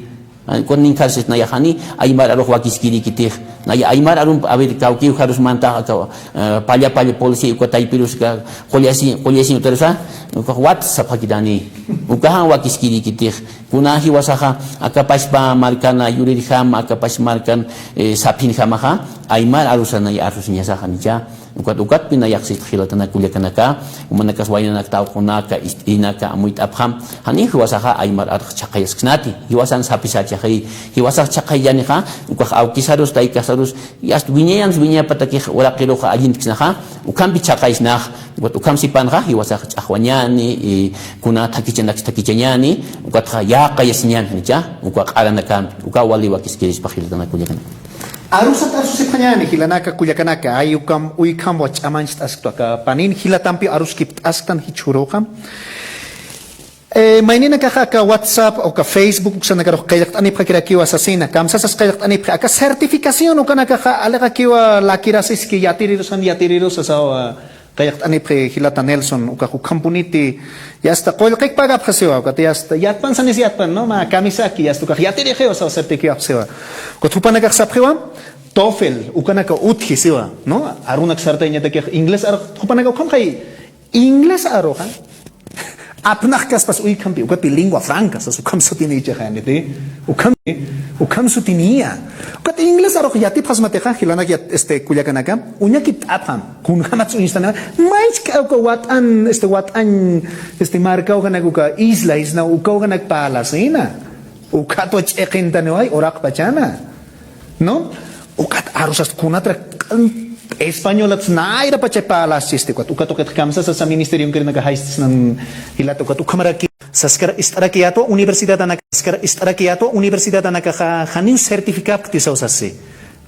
Kunin karsis nayaxani, aymar arux wakiskirikitix. Naya aymar arun, a ver, kawkiw jarus mantax, aka, eh, palla, palla, policía, uka taypirus, ka, qullasi, qullasi utarusa, uka WhatsApp jakitani. Ukaxan wakiskirikitix. Kuna jiwasaxa, akapaspa markana, yurirjam, akapas markan, eh, saphinjamaxa, aymar arusa nay, arusiñasaxa, nicha. Ukat, ukatpi nayax sist jilatanaka kullakanaka, umanakas waynanak tawqunaka, ist'inaka, amuyt'apxam, jani jiwasaxa aymar arx chhaqayasksnati, jiwasan sapisachaxi, jiwasax chhaqayllanixa, ukax awkisarus, taykasarus, yast wiñayanx wiñapatakix uraqiruxa allintkisnaxa, ukhampi chhaqaysnax, ukat ukham sipanxa, jiwasax ch'axwañani, y kuna thakichanak thakichañani, ukatxa yaqayasiñan, nicha, uka q'aranakampi, uka wali wakiskirispa jilatanaka kullakanaka. Arusat arsusipxañäni jilanaka kullakanaka, ay ukham, ukham wach'amancht'asktu aka panin jilatampi aruskipt'asktan jichhüruxa. Eh, mayninakaxa aka WhatsApp, uka Facebook, uksanakarux qillqt'anipxakirakiwa sasina, kamsasas qillqt'anipxi, aka certificación ukanakaxa aliqakiwa lakirasiski yatirirus, jan yatirirus sasawa, qillqt'anipxi jilata Nelson, ukax ukhampuniti, yasta qullqik pagapxasiwa, ukat yasta, yatpan sanis yatpan, ¿no? Mä kamisaki, yasta ukax yatirixiwa, sawa, certificadoxiwa. Ukat jupanakax sapxiwa, TOEFL, ukanaka utji siwa, ¿no? Arunak sartayañatakix inglés arux, jupanaka ukhamxay, inglés aruxa, apnax kaspas uykhampi, ukatpi lengua franca, sas ukham sutini ichaxaniti. Ukham, ukham sutiniya. Ukat inglés arux yatipxasmatixa, jilanak yat-, este, kullakanaka, uñakipt'apxam, kunjamatsa uñstanima, maychka uka wat'an, este, wat'an, este, marka ukanak uka isla, isla, uka ukanak parlasina. Ukatwa ch'iqintaniway, uraqpachana. ¿No? Ukat arusast kunatrak españolat nayrapacha parlaschisti ukat, ukat ukat kamsasasa ministerionkirinaka jaystisnan jilata ukat ukhamaraki. Saskar ist'arakiyatwa universidadanaka, saskar ist'arakiyatwa universidadanakaxa janiw certificapkti sawsasi.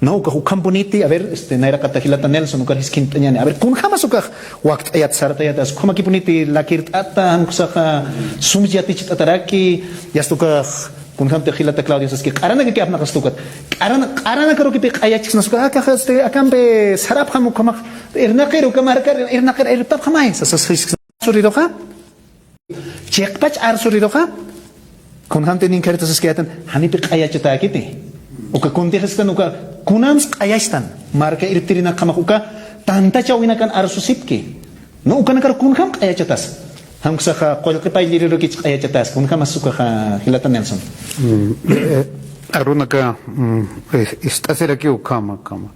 No, ukax ukhampuniti, a ver, este, nayraqata jilata Nelson, ukar jiskt'añäni. A ver, kunjamas ukax wakt'ayat sartayatas, ukhamakipuniti lakirt'ata, jan uksaxa sum yaticht'ataraki, yasta ukax, kunjamti jilata Claudio saski, q'aranakaki apnaqastukat. Q'aran-, q'aranakarukipi q'ayachksnasukat, akax, este, akampi sarapxam ukhamax, irnaqir, uka markar, irnaqir, irpapxamay, sasas jisksna. Suriruxa? Chiqpach arsuriruxa, kunjamti ninkharitasaskätan, janipi q'ayachatäkiti. Uka kuntixistan, uka kunams q'ayachtan, marka irptirinakjamax uka, tantachawinakan arsusipki. No, ukanakar kunjam q'ayachatas. Jan uksaxa qullqi payllirurukich q'ayachatas, kunjamas ukaxa jilata Nelson. Mm, eh, arunaka, mm, eh, ist'asirakiw ukhama, ukhama.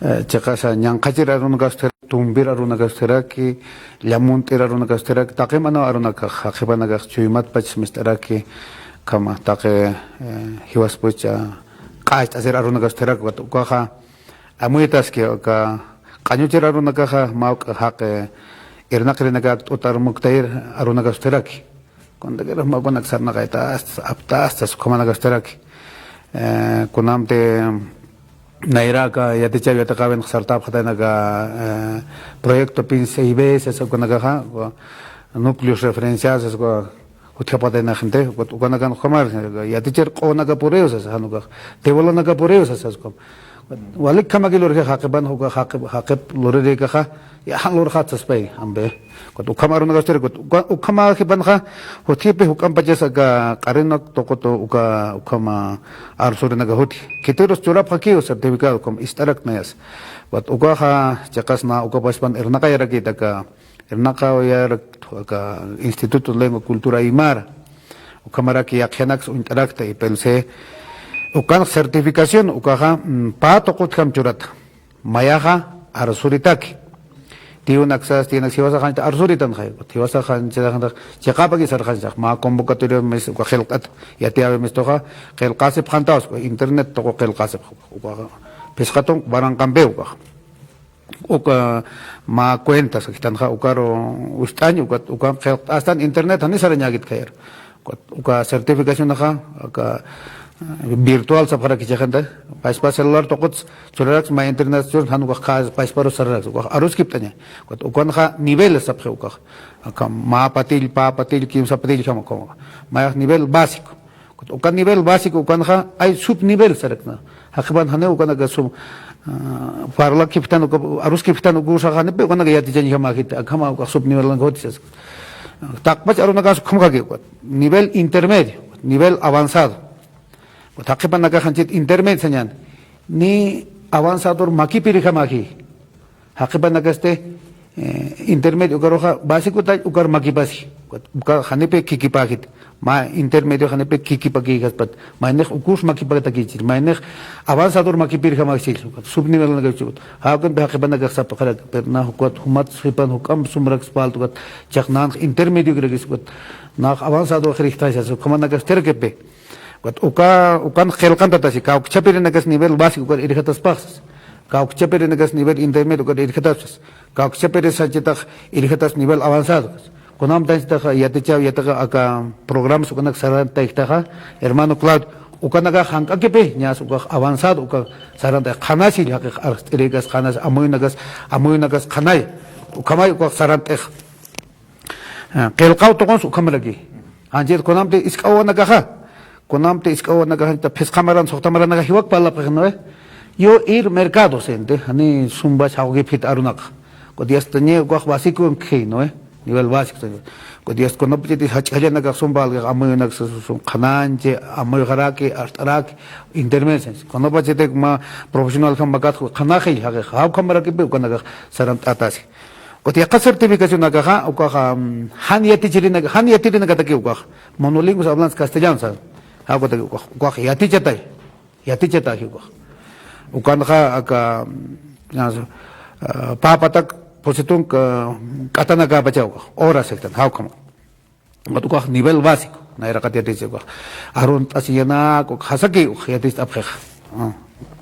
Eh, chiqasa ñanqhachir arunakastxiraki, tumpir arunakastxiraki, llamunt'ir arunakastxiraki, taqi manaw arunakax, jaqipanakax chuymatpach mist'araki, ukhama taqi, eh, jiwaspucha q'acht'asir arunakastxiraki, ukat ukaxa amuytaski, uka q'añuchir arunakaxa, mä juk'a jaqi irnaqirinakat t'utar muktayir arunakastxiraki. Kuntakirux mä ukanak sarnaqaytastas, aptastas, ukhamanakastxiraki. Eh, kunamti nayraka yatichaw yatiqäwin sartapxataynaka, eh, proyecto Pinsa I B, sasa ukanakaxa, núcleos referenciales, sasa uka, utjapxataynaxinti, uka, ukanakan ukhamar, yatichir q'uwanakapuriw, sasa, jan ukax, tiwulanakapuriw, sasa, sasa, ukham. Walik ukhamaki lurji jaqipan, uka jaqip, jaqip lurirïkaxa, ya jan lurxat saspay, ampi. Ukat ukham arunakastxiraki, ukat uka, ukhama jipanxa, jutjipi juk'ampachas aka q'arinak tuqutu uka, ukhama arsurinaka jutji. Khitirus churapxakiw certificado, ukham ist'arak nayas. Ukat ukaxa, chiqas na ukapachpan irnaqayarakïta aka, irnaqayarak aka Instituto de Lengua Cultura Aymara. Ukhamaraki yaqhiyanaks uñt'arakta I P L C. Ukan certificación, ukaxa, mm, pä tuqutjam churata. Mayaxa arsuritaki. Tiyunaksas, tiyunaksas jiwasax janchita arsuritanxay. Jiwasax janchita, janchita chiqapaki sarxanchax. Mä convocatoria mis, uka qillqat, yatiyäwi mistuxa, qillqasipxantawas, uka internet tuqu qillqasipx. Uka phisqa tunka Barranqampiw ukax. Uka mä cuentas, jitanxa, ukaru ust'añ, uka, uka qillqt'astan internet, jani sarañäkit khayar. Uka, uka certificacionaxa, uka, eh, virtual sapxarakichixanta, pachpa celular tuqut churaraks mä internet, jan ukax qha pachparu sararaks, ukax aruskipt'aña. Uka, ukanxa nivel sapxi ukax. Aka mä patill, pä patill, kimsa patill jama ukax. Mayax nivel básico. Uka nivel básico ukanxa, ay subnivel sarakna. Jaqipan janiw ukanaka sub, ah, parlakiptan uka, aruskiptan uka usaxa janipi ukanaka yatichañjamäkit, akhama uka subnivelanaka jutisas. Taqpach arunakas ukhamakäki uka. Nivel intermedio, nivel avanzado. Jaqipanakax janchit intermedio sañän. Ni avanzador makipirjamäki. Jaqipanakasti, eh, intermedio ukaruxa básico talla ukar makipasi. Uka janipi kikipäkit. Mä intermedio janipi kikipakïkaspat. Maynix ukus makipatakichir. Maynix avanzador makipirjamäkchir. Subnivelanakachu. Jawkimpi jaqipanakax sapxarak. Pero na ukat jumat sipan juk'amp sumraks palta ukat. Chiqnanx intermedio kirakis ukat. Nax avanzado qirixtaysa. Ukhamanakas terkepi. Ukat uka, ukan qillqantatasi, kawkchapirinakas nivel básico ukar irjataspaxsas. Kawkchapirinakas nivel intermedio ukar irjataspas. Kawkchapirisa chitax irjatas nivel avanzado. Kunamtanchitax yatichaw, yatiqa aka programas ukanak sarantayjtaxa, hermano Claudio, ukanakax jank'akipi, ñas ukax avanzado, uka sarantay, qhanasi, jaqix arst'irikas qhanasi, amuyunakas, amuyunakas qhanay, ukhamay ukax sarantix. Ah, qillqaw tuqunsa ukhamaraki. Janchit kunamti isk'awanakaxa. Kunamti isk'awanakaxa, janchita phisqa maran, suxta maranakax jiwak parlapxi, ¿no ve? Yo ir mercado, sente, jani sumba jawkipxit arunaqa. Ukat yastañi ukax básico, ¿no ve? Nivel básico, sente. Ukat yast kunapachiti jach'allanakax sumba algax amuyunak su, su, su, qhananchi, amuyxaraki, art'araki, intermedio, sente. Kunapachiti mä profesional jam makatx qhanaxi, jaqix, jawkhamarakipi ukanakax sarant'atasi. Ukat yaqha certificacionakaxa, ukaxa, mm, jan yatichirinaka, jan yatirinakataki ukax. Monolingües hablantes castellanos, ¿sabe? Jawkataki ukax, ukax yatichatay. Yatichatay ukax. Ukanxa aka, mm, ah, pä patak pusi tunka k'atanakäpacha ukax. Horas jiktan, jawkhama. Ukat ukax nivel básico, nayraqat yatichi ukax. Arunt'asiñanak, ukax jasaki, ukax yaticht'apxixa. Ah,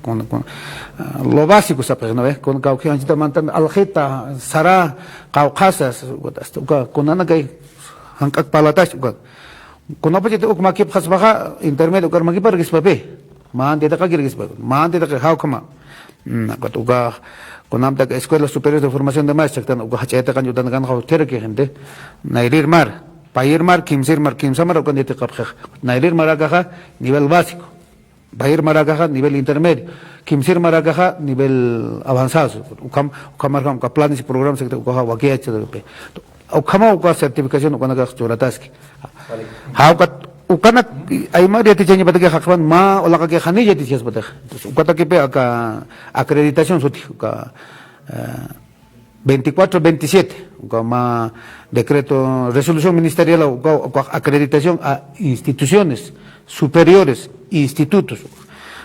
kun, kun, ah, lo básico sapxix, ¿no ve? Kun kawkhi janchita mantan aljita, sara, qawqhasa, ukat hasta uka, kunanakay jank'ak parlatax, ukat. Kunapachiti uk makipxaspaxa, intermedio ukar makiparkispapi. Mä yatiqakirkispa, mä yatiqaki jawkhama. Mm, ukat uka, kunamtak Escuela Superior de Formación de Maestros, chaktan uka jach'a yatiqañ utanakanxa utjaraki gente. Nayrir mar, payir mar, kimsir mar, kimsa mar ukan yatiqapxix. Nayrir marakaxa nivel básico, payir marakaxa nivel intermedio, kimsir marakaxa nivel avanzado. Ukham, ukhamarjam, uka planes y programas, chaktan ukaxa wakiyachatapi. Ukhama uka certificación ukanakax churataski. Vale. Jawkat ukanak aymar yatichañapataki jaqpan mä ulaqaki jani yatichaspatak. Entonces, ukatakipi aka acreditación suti, uka, eh, veinticuatro veintisiete, uka mä decreto, resolución ministerial, uka, uka acreditación a instituciones superiores, institutos.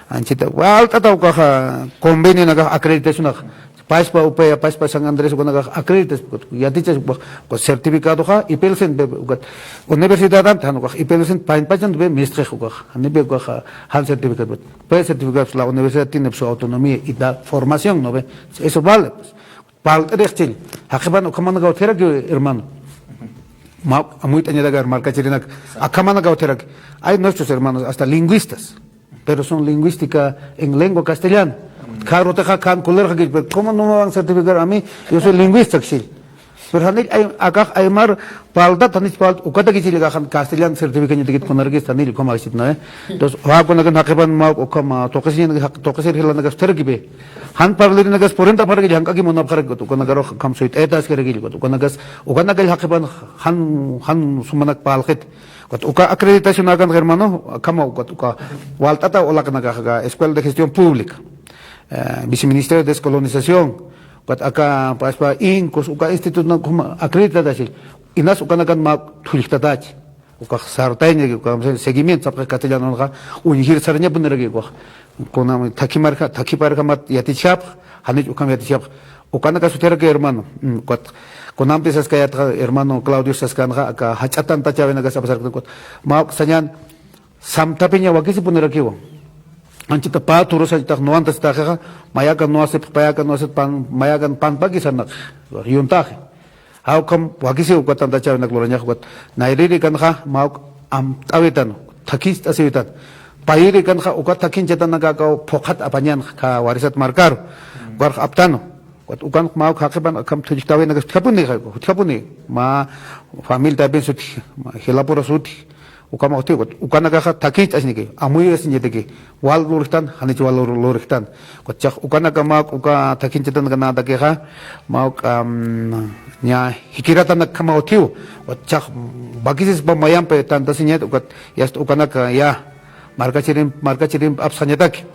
Anchita, walt'ata ukaxa convenio nakax acreditación nakax. Pachpa Upaya, pachpa San Andrés, ukanakax acreditas, yatichas, ukax, ukax certificadoxa, I P L C, ukax universidad anta, jan ukax I P L C, pañpachan, ve, mistxix, ukax, janipi, ukax, jan certificado, pues certificado, la universidad tiene su autonomía y da formación, ¿no ve? Eso vale, pues. Palt'irixchil, jaqipan ukhamanakaw utjaraki, hermano. Ma, amuyt'añataka, markachirinak, akhamanakaw utjaraki. Hay nuestros hermanos, hasta lingüistas. Pero son lingüística en lengua castellana. Kharutixa kan kulerxa kich, pero ¿cómo no me van a certificar a mí? Yo soy lingüista, kishil. Pero janich ay, akax aymar paltat, janich palt, ukatakichil akaxan castellano certificañatakit kunarakis janich ukhama kishit, ¿no ve? Entonces, uka kunakan jaqipan mä ukhama tuqisiñan, tuqisir jilanakax utjarakipi. Jan parlirinakas purintapxarakil, jank'aki munapxarakit, ukanakarux ukham suyt'ayataskirakill, ukanakas, ukanakall jaqipan jan, jan sumanak parlxit. Ukat uka acreditación akan, hermano, akhama ukat uka walt'ata ulaqnakaxa, Escuela de Gestión Pública, eh, Viceministerio de Descolonización, ukat aka, pues, pa, INCOS, uka instituto ukhama acreditatachi. Inas ukanakan mä thulltatachi. Ukax sartaña, ukax seguimiento sapxi castellanonxa, uñjir sarañapuniraki ukax. Kunam thakhimarja, thakhiparjamat yatichjapx, janich ukham yatichjapx. Ukanaka sutjaraki hermano. Mm, ukat, kunampis saskayatxa hermano Claudio saskanxa, aka jach'a tantachäwinakas apasarktan ukat. Mä uk sañan, samthapiña wakisipunirakiwa. Anchita pä turus anchitax nuwantastaxixa, mayakan nuwasipx, payakan nuwasipx, pan, mayakan panpaki sarnaq, yuntaxi. Jawkham wakisiw uka tantachäwinak lurañax ukat. Nayrïr ikanxa mä uk amt'äwitan, thakhincht'asiwitan. Payïr ikanxa uka thakhinchatanakaw phuqhat apañän, aka Warisat markaru. Ukarx aptanu. Ukat ukan mä uk jaqipan akham thuchktäwinakas utjapuni, utjapuni. Mä familia taypin sutji, mä jilapura sutji. Ukhamax utji, ukat ukanakaxa thakhincht'asiniki, amuyasiñataki. Wal lurjtan, janich wal lur-, lurjtan. Ukat chax ukanaka mä uk, uka thakhinchatanaka natakixa, mä uk, am, ña jikiratanak ukhamax utjiw. Ukat chax wakisispa mayampi tantasiñat, ukat yast ukanaka ya markachirim, markachirimp apsañataki.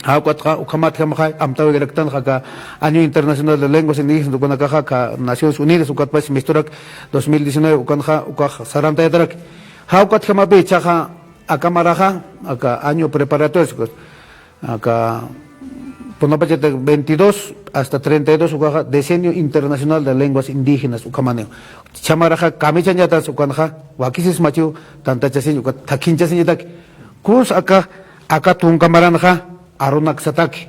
Jawkatxa, ukhamatjamaxa, amtäwiraktanxa aka Año Internacional de Lenguas Indígenas, ukanakaxa, aka Naciones Unidas, ukatpach misturak dos mil diecinueve, ukanxa, ukax sarantayatarak. Jawkatjamapi ichhaxa, aka maraxa, aka año preparatorio, aka punapachata veintidós hasta treinta y dos, ukaxa Decenio Internacional de Lenguas Indígenas, ukhamaniw. Chha maraxa, kamichañatas ukanxa, wakisismachiw, tantachasiñ, uka thakhinchasiñataki. Kuns aka, aka tunka maranxa, arunaksataki,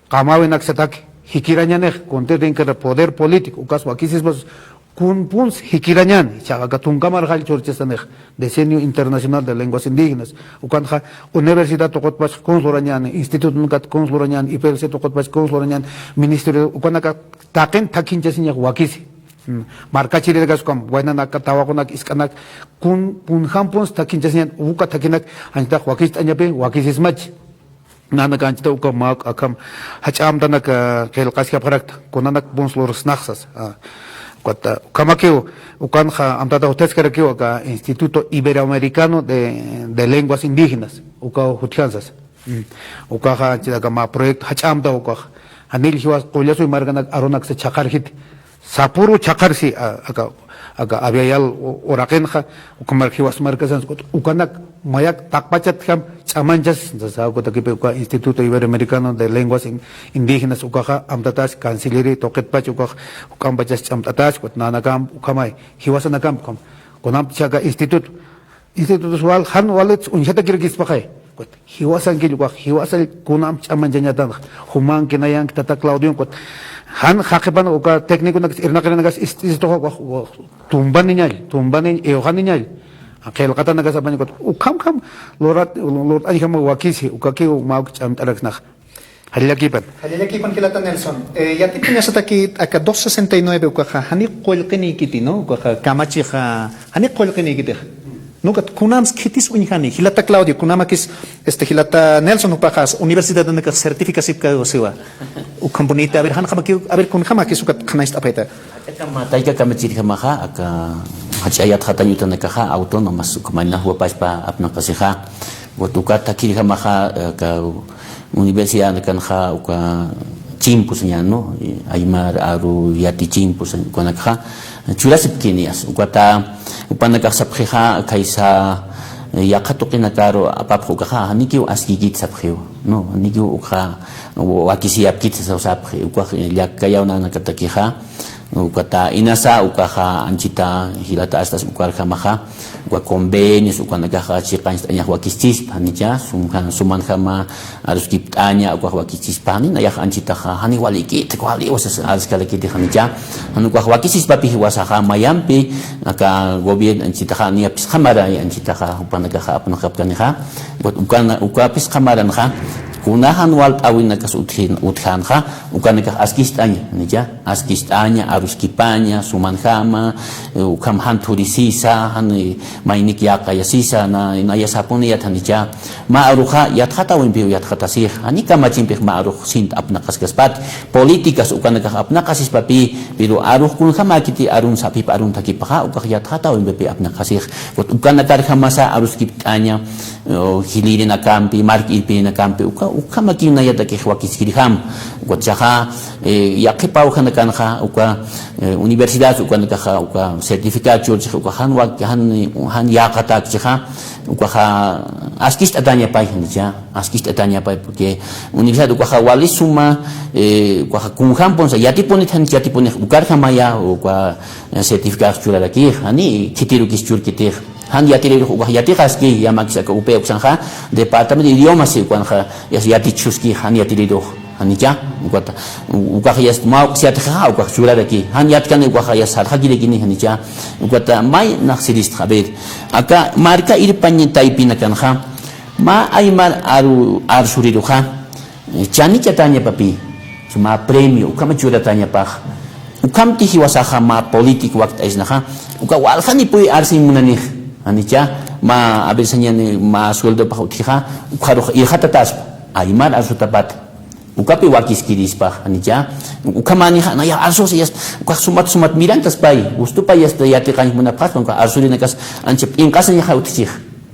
qamäwinaksataki, jikirañanix, kuntirïnkir poder político, ukas wakisispas, kunpuns jikirañan, jichhax aka tunka marxall churchastanix, Decenio Internacional de Lenguas Indígenas, ukanxa universidad tuqutpach kuns lurañan, instituto nuncat kuns lurañan, I P L C tuqutpach kuns lurañan, ministerio, ukanaka taqin thakhinchasiñax wakisi. Mm, markachirirakaskam, waynanaka, tawaqunak, isk'anak, kun, kunjampuns thakhinchasiñan, uka thakhinak, anchitax wakicht'añapi, wakisismach. Nanaka anchita uka mä uk akham, jach'a amtanak, ah, qillqaskapxarakta, kunanak puns lursnaxsas, ah, ukat, ah, ukhamakiw, ukanxa amtata utjaskarakiw, aka Instituto Iberoamericano de, de Lenguas Indígenas, uka utjansas. Mm. Ukaxa, anchita aka mä proyecto jach'a amta ukax. Janill jiwas qullasuy markanak arunaksa chhaqharjiti. Sapuru chhaqharsi, a, aka, aka Abya Yal u-, uraqinxa, ukhamar jiwas markasan, ukanak mayak taqpachatjam ch'amanchas, sasa, ukatakipi uka Instituto Iberoamericano de Lenguas In-, Indígenas, ukaxa, amtatas, cancillería, tuqitpach, ukax, ukampachas ch'amt'atas, ukat nanakam, ukhamay, jiwasanakamp, ukham. Kunamp chhaka instituto, institutos wal, jan walit uñjatakirakispaxay. Ukat, jiwasankill ukax, jiwasall kunamp ch'amanchañatanx. Jumanki nayanki tata Claudion, ukat, jan jaqipan uka técniconakas, irnaqirinakas, ist-, istuxa ukax, ukax, tumpaniñall, tumpaniñ, iwxaniñall. Qillqatanakas apañ ukat, ukhamkham, lurat, lurt'añjama wakisi, ukakiw mä uk ch'amt'araksnax. Jallallakipan. Jallallakipan jilata Nelson. Eh, yatipkañasataki aka dos sesenta y nueve ukaxa, jani qullqinïkiti, ¿no? Ukaxa kamachixa, jani qullqinïkitix. Nukat kunams khitis uñjani, jilata Claudio, kunamakis, este, jilata Nelson jupaxas, universidadanakax certificasipkasiwa. Ukhampuniti, a ver, janjamaki, a ver, kunjamakis ukat qhanañcht'apayta. Aka kama, tayka kamachirjamaxa, aka jach'a yatxatañ utanakaxa, autónomas, ukhamayna juwapachpa apnaqasixa. Ukat uka thakirjamaxa, aka universidadanakanxa, uka chimpu sañäni, ¿no? Aymar aru yati chimpu sañ, ukanakxa, churasipkini as. Ukata, jupanakax sapxixa, khaysa, yaqha tuqinakaru apapx ukaxa, janikiw askïkiti sapxiw, ¿no? Janikiw ukaxa, wakisiyapkiti sapxi, ukax llakiyäw nanakatakixa, Ukata inasa, ukaxa anchita jilata astas ukarjamaxa, uka convenios, ukanakaxa chiqañcht'añax wakischispa, janicha, sum-, sumanjama aruskipt'aña, ukax wakischispa, jani nayax anchitaxa, jani walikiti, wali, usas, aruskarakiti, janicha, jan ukax wakichispapi jiwasaxa, mayampi, aka gobierno anchitaxa, niya phisqa maray anchitaxa, jupanakaxa apnaqapkanixa, ukat ukana, uka phisqa maranxa, kuna jan walt'äwinakas utjin-, utjänxa, ukanakax askicht'aña, janicha. Askicht'aña, aruskipaña, sumanjama, eh, ukham jan thurisisa, jan, eh, maynik yäqayasisa, na, naya sapuniyat janicha. Mä aruxa yatxatäwimpiw yatxatasix, jani kamachimpix mä arux sint apnaqaskaspati. Políticas ukanakax apnaqasispapi, pero arux kunjamäkiti arun saphipa arun thakipaxa, ukax yatxatäwimpipi apnaqasix. Ukat ukanakarjamasa aruskipt'aña, eh, jilïrinakampi, mark irpirinakampi, uka, Ukhamakiw nayatakix wakiskirjam. Ukat jichhaxa, eh, yaqhipaw janakanxa, uka, eh, universidad ukanakaxa, uka certificado churchix, uka jan wak-, jan, jan yäqatäk jichhaxa, ukaxa askicht'atäñapay, janicha, askicht'atäñapay, porque universidad ukaxa wali suma, eh, ukaxa kunjämpunsa, yatipunit janicha, yatipunix ukarjamaya, uka, eh, certificado churarakix, jani khitirukis churkitix. Jan yatirirux ukax yatiqaski, yamakis aka UPEA uksanxa, departamento de idiomas si ukanxa, yas yatichhuski, jan yatirirux, janicha, ukata, u-, ukax yas mawk'is yatiqaxa, ukax churaraki, jan yatkani ukaxa yas sarxakirakini, janicha, ukata, may naxsiristxa, a ver, aka marka irpañ taypinakanxa, mä aymar aru-, arsuriruxa, chanichatañapapï, mä premio, ukhama churatañapax. Ukhamti jiwasaxa mä político wakt'aysnaxa, uka waljanipï arsiñ munanix, janicha, mä, a ver, sañani, mä sueldopax utjixa, ukxarux irxatataspa, aymar arsutapata. Ukapï wakiskirispa, janicha, ukhamanixa, nayax arsusayas, ukax sumat, sumat mirantaspay, gustupayasta yatiqañ munapxaspa, uka arsurinakas ancha p'inqasiñaxa utjchix.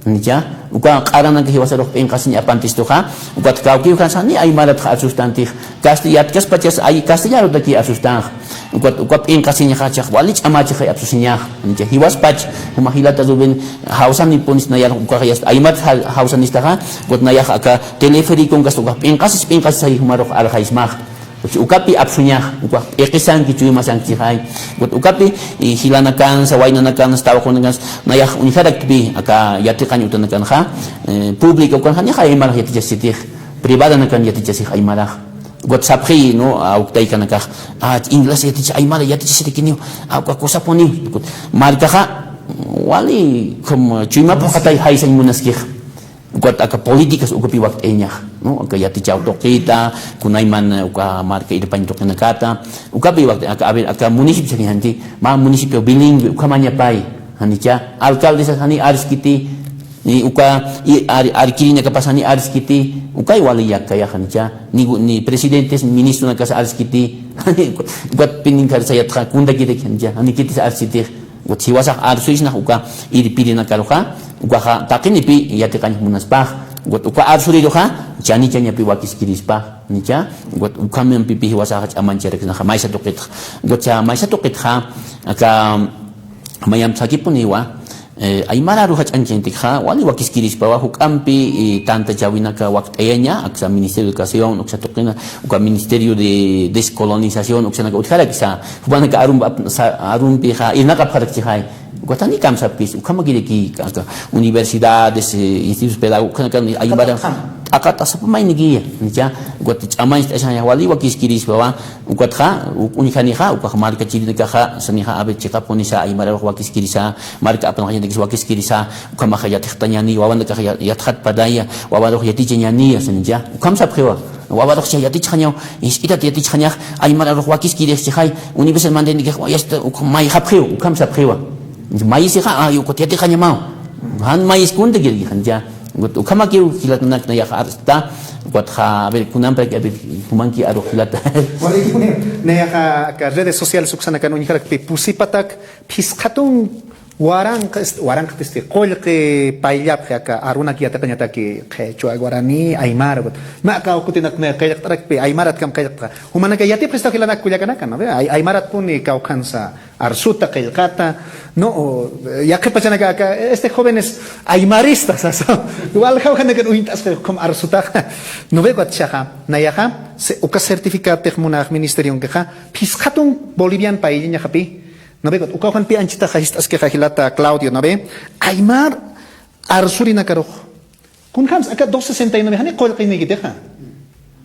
Janicha, uka q'aranaka jiwasarux p'inqasiñ apantistuxa, ukat kawkiw jansa, ni aymaratxa arsustantix, casti-, yatkaspachas ay castellanotaki arsustanxa, ukat, uka p'inqasiñaxa, chax wali ch'amächixay apsusiñax, janicha, jiwaspach, juma jilata Rubén, jawsanipunis nayar, ukax yasta aymat ja-, jawsanistaxa, ukat nayax aka telefériconkasta ukax p'inqasis, p'inqasis ay jumarux arxaysmax. Ukapï apsuñax, ukax p'iqisanki, chuymasanki chixay. Ukat ukapï, eh, jilanakansa, waynanakansa, tawaqunanakansa, nayax uñjaraktpï, aka yatiqañ utanakanxa, eh, pública ukanxa, nixa aymarax yatichasitix, privadanakan yatichasix aymarax. Ukat sapxiy, ¿no? Awktaykanakax, ah, inglés yaticha, aymara yatichasirakiniw, ah, uka kusapuniw. Ukat markaxa, wali, como, chuymapxatay jaysañ munaskix. Ukat aka políticas ukapï wakt'ayañax, ¿no? Aka yatichaw tuqita, kunayman uka marka irpañ tuqinakata, ukapï wakt'ayañax, aka, a ver, aka municipio sakiñanti, mä municipio bilingüe, ukhamañapay, janicha, alcaldesas jani arskiti, ni uka, i, ar-, arkirinakapas jani arskiti, ukay wali yakkayax, janicha, ni, ni presidentes, ni ministronakas arskiti, ukat pininkar sayatxa, kundakiraki, janicha, janikitis arskitix, Ukat jiwasax arsuysnax uka irpirinakaruxa, ukaxa taqinipï yatiqañ munaspax, ukat uka arsuriruxa, chanichañapï wakiskirispa, nicha, ukat ukhamämpipï jiwasax ch'amancharaksnaxa, maysa tuqitxa, ukat cha maysa tuqitxa, aka mayamp sakipuniwa, eh, aymararu jach'añchañatakxa, wali wakiskirispawa, juk'ampi, eh, tantachäwinaka wakt'ayaña, aksa Ministerio de Educación, uksa tuqina, uka Ministerio de Descolonización, uksanaka utjarakisa, Jumanaka arump-, ap-, sa-, arumpixa, irnaqapxarakchixay. Ukatani kamsapkis, ukhamakiraki, aka universidades, eh, institutos pedagógicos, ukhanaka aymara, t'aqat asapamayniki, nicha, ukat ch'amañcht'asaña wali wakiskirispawa, ukatxa, uk-, uñjanixa, ukax marka chirinakaxa, sanixa, a ver, chiqapunisa, aymararux wakiskirisa, marka apnaqañatakis wakiskirisa, ukhamaxa yatxtañani, wawanakaxa ya-, yatxatpataya, wawarux yatichañani, sanicha, ukham sapxiwa. Wawarux chay yatichxañaw, isk'itat yatichxañax, aymararux wakiskirix chixay, universidad mandanikix, yasta, uk-, mayxapxiw, ukham sapxiwa. Mayisixa, ay, ukat yatichxañamaw. Jan mayis kuntakirkixan, ya. Ukat ukhamakiw, jilatanak nayax arsta, ukatxa, a ver, kunampraki, a ver, jumanki arux jilata. Walikipunim, nayaxa, aka redes sociales uksanakan uñjarakpi, pusipatak, phisqhatun, Waranqa, est-, waranqa, este, qullqi payllapxi aka arunak yatiqañataki qhichwa, guaraní, aymara, mä kawkutinak qillqt'arakpi, aymaratkamp qillqt'xa. Jumanaka yatipxistaw jilanak kullakanaka, ¿no ve? Ay-, aymaratpuni kawkhansa arsuta, qillqata, ¿no? O, eh, yaqhipachanaka aka, este, jóvenes aymaristas, sasa. Waljaw janakan uñt'asqa, ukham arsutaxa. ¿No ve? Ukat jichhaxa, nayaxa, se-, uka certificatix munax ministerionkixa, phisqhatun bolivian payllañaxapi, ¿No ve? Ukaw jan pï anchitaxa jist'askixa jilata Claudio, ¿no ve? Aymar arsurinakarux. Kunjams, aka dos sesenta y nueve, jani qullqinïkitixa.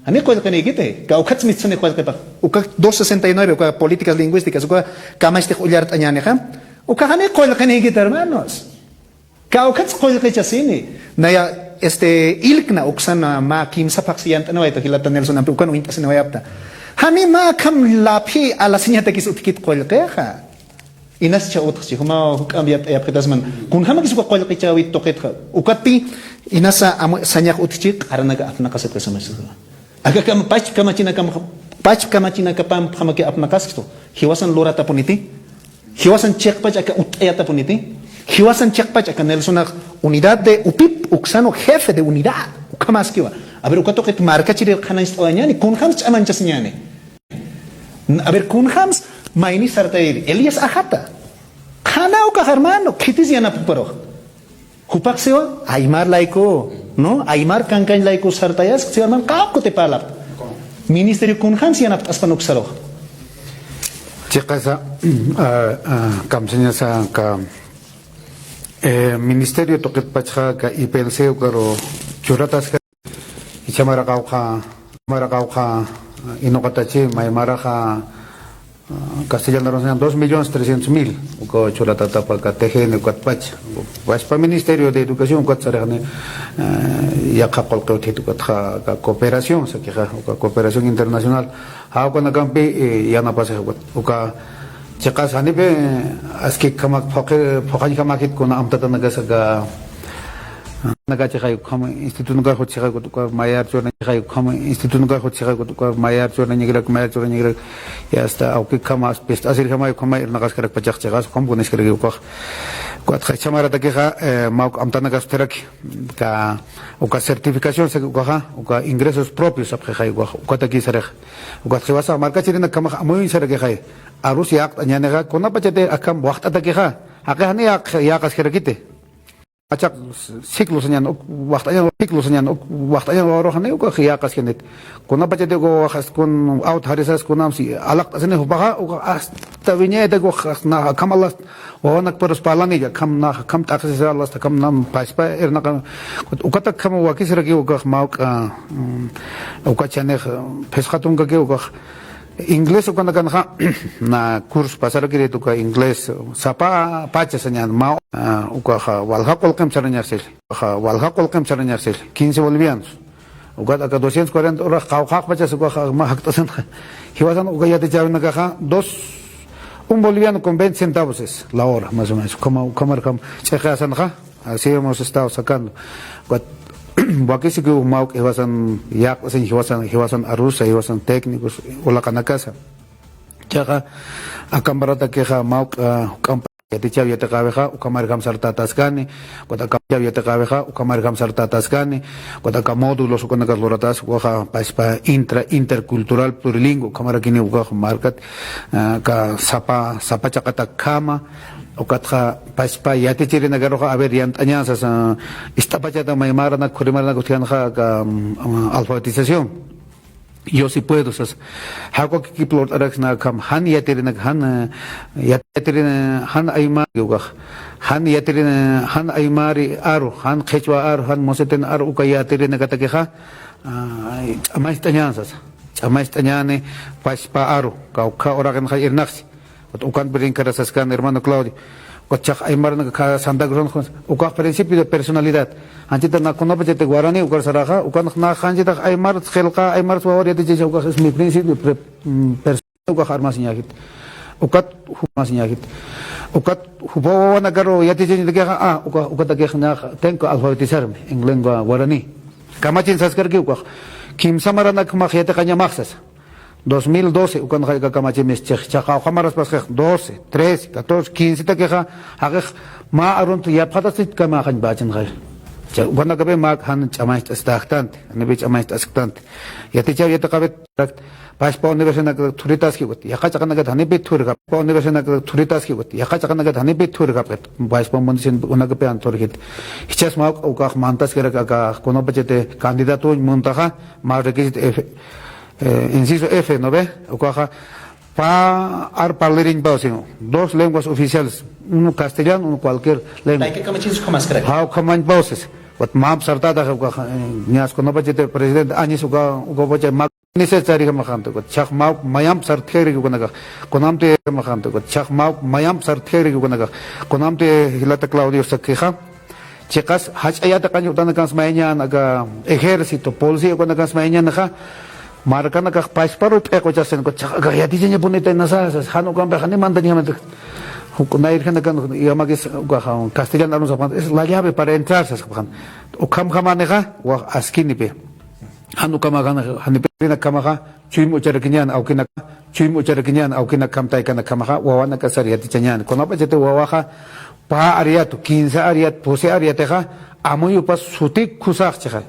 Jani qullqinïkiti. Kawkhatsa mistsunik qullqipax. Uka dos sesenta y nueve, uka políticas lingüísticas, uka kamachtix ullart'añänixa. Uka jani qullqinïkiti, hermanos. Kawkhatsa qullqichasini. Naya, este, ILCNA uksan mä kimsa phaxsi yant'aniwayta jilata Nelson ampi, ukan uñt'asiniwayapta. Jani mä akham laphi alasiñatakis utjkit qullqixa. Inas chha utjchi, jumaw juk'amp yat'ayapxitasman. Kunjamakis uka qullqichäwit tuqitxa. Ukatpï, inasa amu sañax utjchi, q'aranaka apnaqasipxisamas. Aka kam-, pachp kamachinakamp-, pachp kamachinakapampjamaki apnaqaskistu. Jiwasan luratapuniti. Jiwasan chiqpach aka utt'ayatapuniti. Jiwasan chiqpach aka Nelsonax unidad de UPIP, uksanwa jefe de unidad. Ukhamaskiwa. A ver, uka tuqit markachirir qhanañcht'awañäni, kunjams ch'amanchasiñäni. A ver, kunjams mayni sartayiri. Elías Ajata. Qhana ukax hermano, khitis yanaptparux. Jupax siwa, aymar layku, ¿no? Aymar kankañ layku sartayask, siwa hermano, qawkutipalap. Ministerio kunjams yanapt'aspan uksarux. Chiqasa, a, a, kamsañasa ka, eh, ministerio tuqitpachxa ka I P L C ukaru churataska. Ichha mara qawqha, mara qawqha, inuqatachi, may maraxa, ah, castellano dos millones trescientos mil, uka churatatapa ka T G N ukatpacha. Pachpa Ministerio de Educación ukat sarixni, eh, yaqha qullqi utjit ukatxa ka cooperación, sakixa, uka cooperación internacional. Jawkanakampi, eh, yanapasix ukat. Uka chiqas janipi, eh, askikjamak phuqi-, phuqañjamakit kuna amtatanakasa ka, naka chixay ukham instituto naka jutchixay uka mayar churnañirak, ukham instituto naka jutchixay uka mayar churnañirak, mayar churnañirak, y hasta awkikjama, pist'asirjamay ukhama irnaqaskarak pachax chiqas, ukham kuniskaraki ukax. Ukatxa ichha maratakixa, eh, mawk amtanakas utjaraki, ka, uka certificación saki ukaxa, uka ingresos propios sapxixay ukax, ukataki sarix. Ukat jiwasax markachirinak kamax amuyuñ sarakixay. Arus yaqt'añänixa, kunapachati akham waxt'atakixa. Jaqi jani yaq-, yaqaskirakiti. Achaq ciclo sañan, uk, waxt'añan, ciclo sañan, uk, waxt'añan wawaruxani, ukax yaqaskinit. Kunapachati uka wawaxas kun awt jarisas kunamsi alaqt'asini jupaxa, ukax hasta wiñaytak ukax na akham alas wawanakparus parlanilla, akham na, akham t'aqhisisa alas, akham nam pachpa irnaqa, ukatak akham wakisiraki ukax mawk'a, mm, uka chanix, phisqa tunkaki ukax, inglés ukanakanxa, na curso pasarakirit uka inglés, sapa pacha sañan, ma, ah, ukaxa, walja qullqim sarañaxsil, ukaxa, walja qullqim sarañaxsil, quince bolivianos. Ukat aka doscientos cuarenta urax qawqhax pachas ukaxa, ma jakt'asanxa. Jiwasan uka yatichäwinakaxa, dos, un boliviano con veinte centavos es la hora, más o menos. Ukhama, ukhamarjam, ch'iqasanxa. Así hemos estado sacando. Ukat, wakisikiw mawk jiwasan, yaq'sin jiwasan, jiwasan arusa, jiwasan técnicos, ulaqanakasa. Chiqa, akamparatakixa mawk, ah, k'ampa yatichaw yatiqäwixa, ukhamarjam sartataskani, ukat akamparatakixa, ukhamarjam sartataskani, ukat aka módulos ukanakas luratas, ukaxa pachpa intra, intercultural, plurilingüe, ukhamarakini ukax markat, ah, ka sapa, sapa chaqatakjama, ukatxa pachpa yatichirinakaruxa, a ver, yant'añäni sasa, ist'apachata maymaranak, khurimaranaka utjkänxa, ka, mm, alfabetización. Yo sí puedo sasa. Jawkakikip lurt'araksnakham, jan yatirinak, jan, eh, yat-, yatirin, jan aymar, ukax. Jan yatirin, jan aymari aru, jan qhichwa aru, jan musitin aru, uka yatirinakatakixa, ah, ch'amacht'añäni sasa. Ch'amacht'añäni, pachpa aru, kawkha uraqinxa irnaqsi. Ukat ukan brincar saskan, hermano Claudio. Ukat chax aymarnak Santa Cruz, ukax principio de personalidad. Anchita na kunapachati guarani ukar saraxa, ukan na janchitax aymar qillqa, aymar wawar yatichasha, ukax es mi principio, pre-, mm, persona ukax armasiñäkit. Ukat armasiñäkit. Ukat jupa wawanakaru yatichañatakixa, ah, uka, ukatakix nax tengo que alfabetizarme en lengua guaraní. Kamachin saskarki ukax. Kimsa maranak max yatiqañamax sasa. Dos mil doce, ukanxa aka kamachimis chix, chaqa uka maras pasqix, doce, trece, catorce, quince takixa, jaqix mä arunt yapxatasit kamaxañpächinxay. Cha, ukanakapi mä jan ch'amacht'astaktanti, janipi ch'amacht'asktanti. Yatichaw yatiqäwit, pachpa universidad thuritaski, yaqha chaqanakat janipi thurikap, universidad thuritaski, yaqha chaqanakat janipi thurikap, pachpa municipio unakapi jan thurikit. Jichhas mä ukax mantaskirak aka kunapachati candidatoñ muntaxa, mä requisito F, eh, inciso F, ¿no ve? Ukaxa, pä ar parlariñpaw, sino dos lenguas oficiales, uno castellano, uno cualquier lengua. Tayka kamachinsa ukhamaskrak. Jä, ukhamañpaw sasa. Ukat mä sartataxa ukaxa, eh, ñas kunapachati presidente Áñez uka, ukapacha mä necesario kamaxanti, ukat chax mä mayamp sartjiriki ukanakax. Kunamti kamaxanti, ukat chax mä mayamp sartjiriki ukanakax. Kunamti jilata Claudio sakixa. Chiqas, jach'a yatiqañ utanakans mayañän aka ejército, policía ukanakans mayañänixa, markanakax pachparu p'iquchasin, ukat chax, aka yatichañapunitaynasa, sas, jan ukampi jani mantañjamati. Juk nayirjanakan yamakis, ukaxa, castellano arun sapxan, es la llave para entrar, sas, sapxan. Ukhamjamanixa, wax askinipi. Jan ukamakan, janipi, kamaxa, chuyma ucharakiñän awkinaka, chuyma ucharakiñän awkinakjam taykanakjamaxa, wawanakasar yatichañän. Kunapachati wawaxa, pä ar yatu, quince ar yat, doce ar yatixa, amuyupas sutik khusax chixay.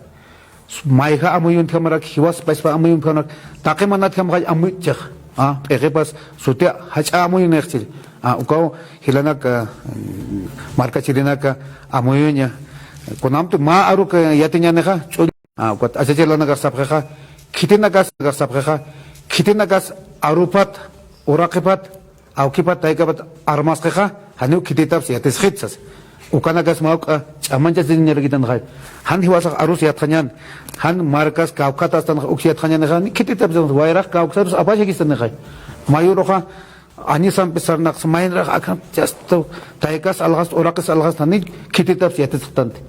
Mayja amuyuntjamarak, jiwas pachpa amuyuntjamarak, taqi manatjamxay amuychix. A, p'iqipas suti jach'a amuyunixchiri. A, ukaw jilanak, a, markachirinaka amuyuña. Kunamti mä aruk yatiñänixa, ch'ull-, a, ukat achachilanakax sapxixa, khitinakas, sapxixa, khitinakas arupat, uraqipat, awkipat, taykapat armasxixa, janiw khititapsa yatisxit sas. Ukanakas mä juk'a ch'amanchasiñarakitanxay. Jan jiwasax arus yatxañän, jan markas kawkxatastanxa uks yatxañänixa, ni khititapsa, wayrax kawksarus apachakistanixay. Mayuruxa, añisampis sarnaqsa, maynrax akan, yastu, taykas alxast, uraqis alxast, ni khititapsa yatisxtanti.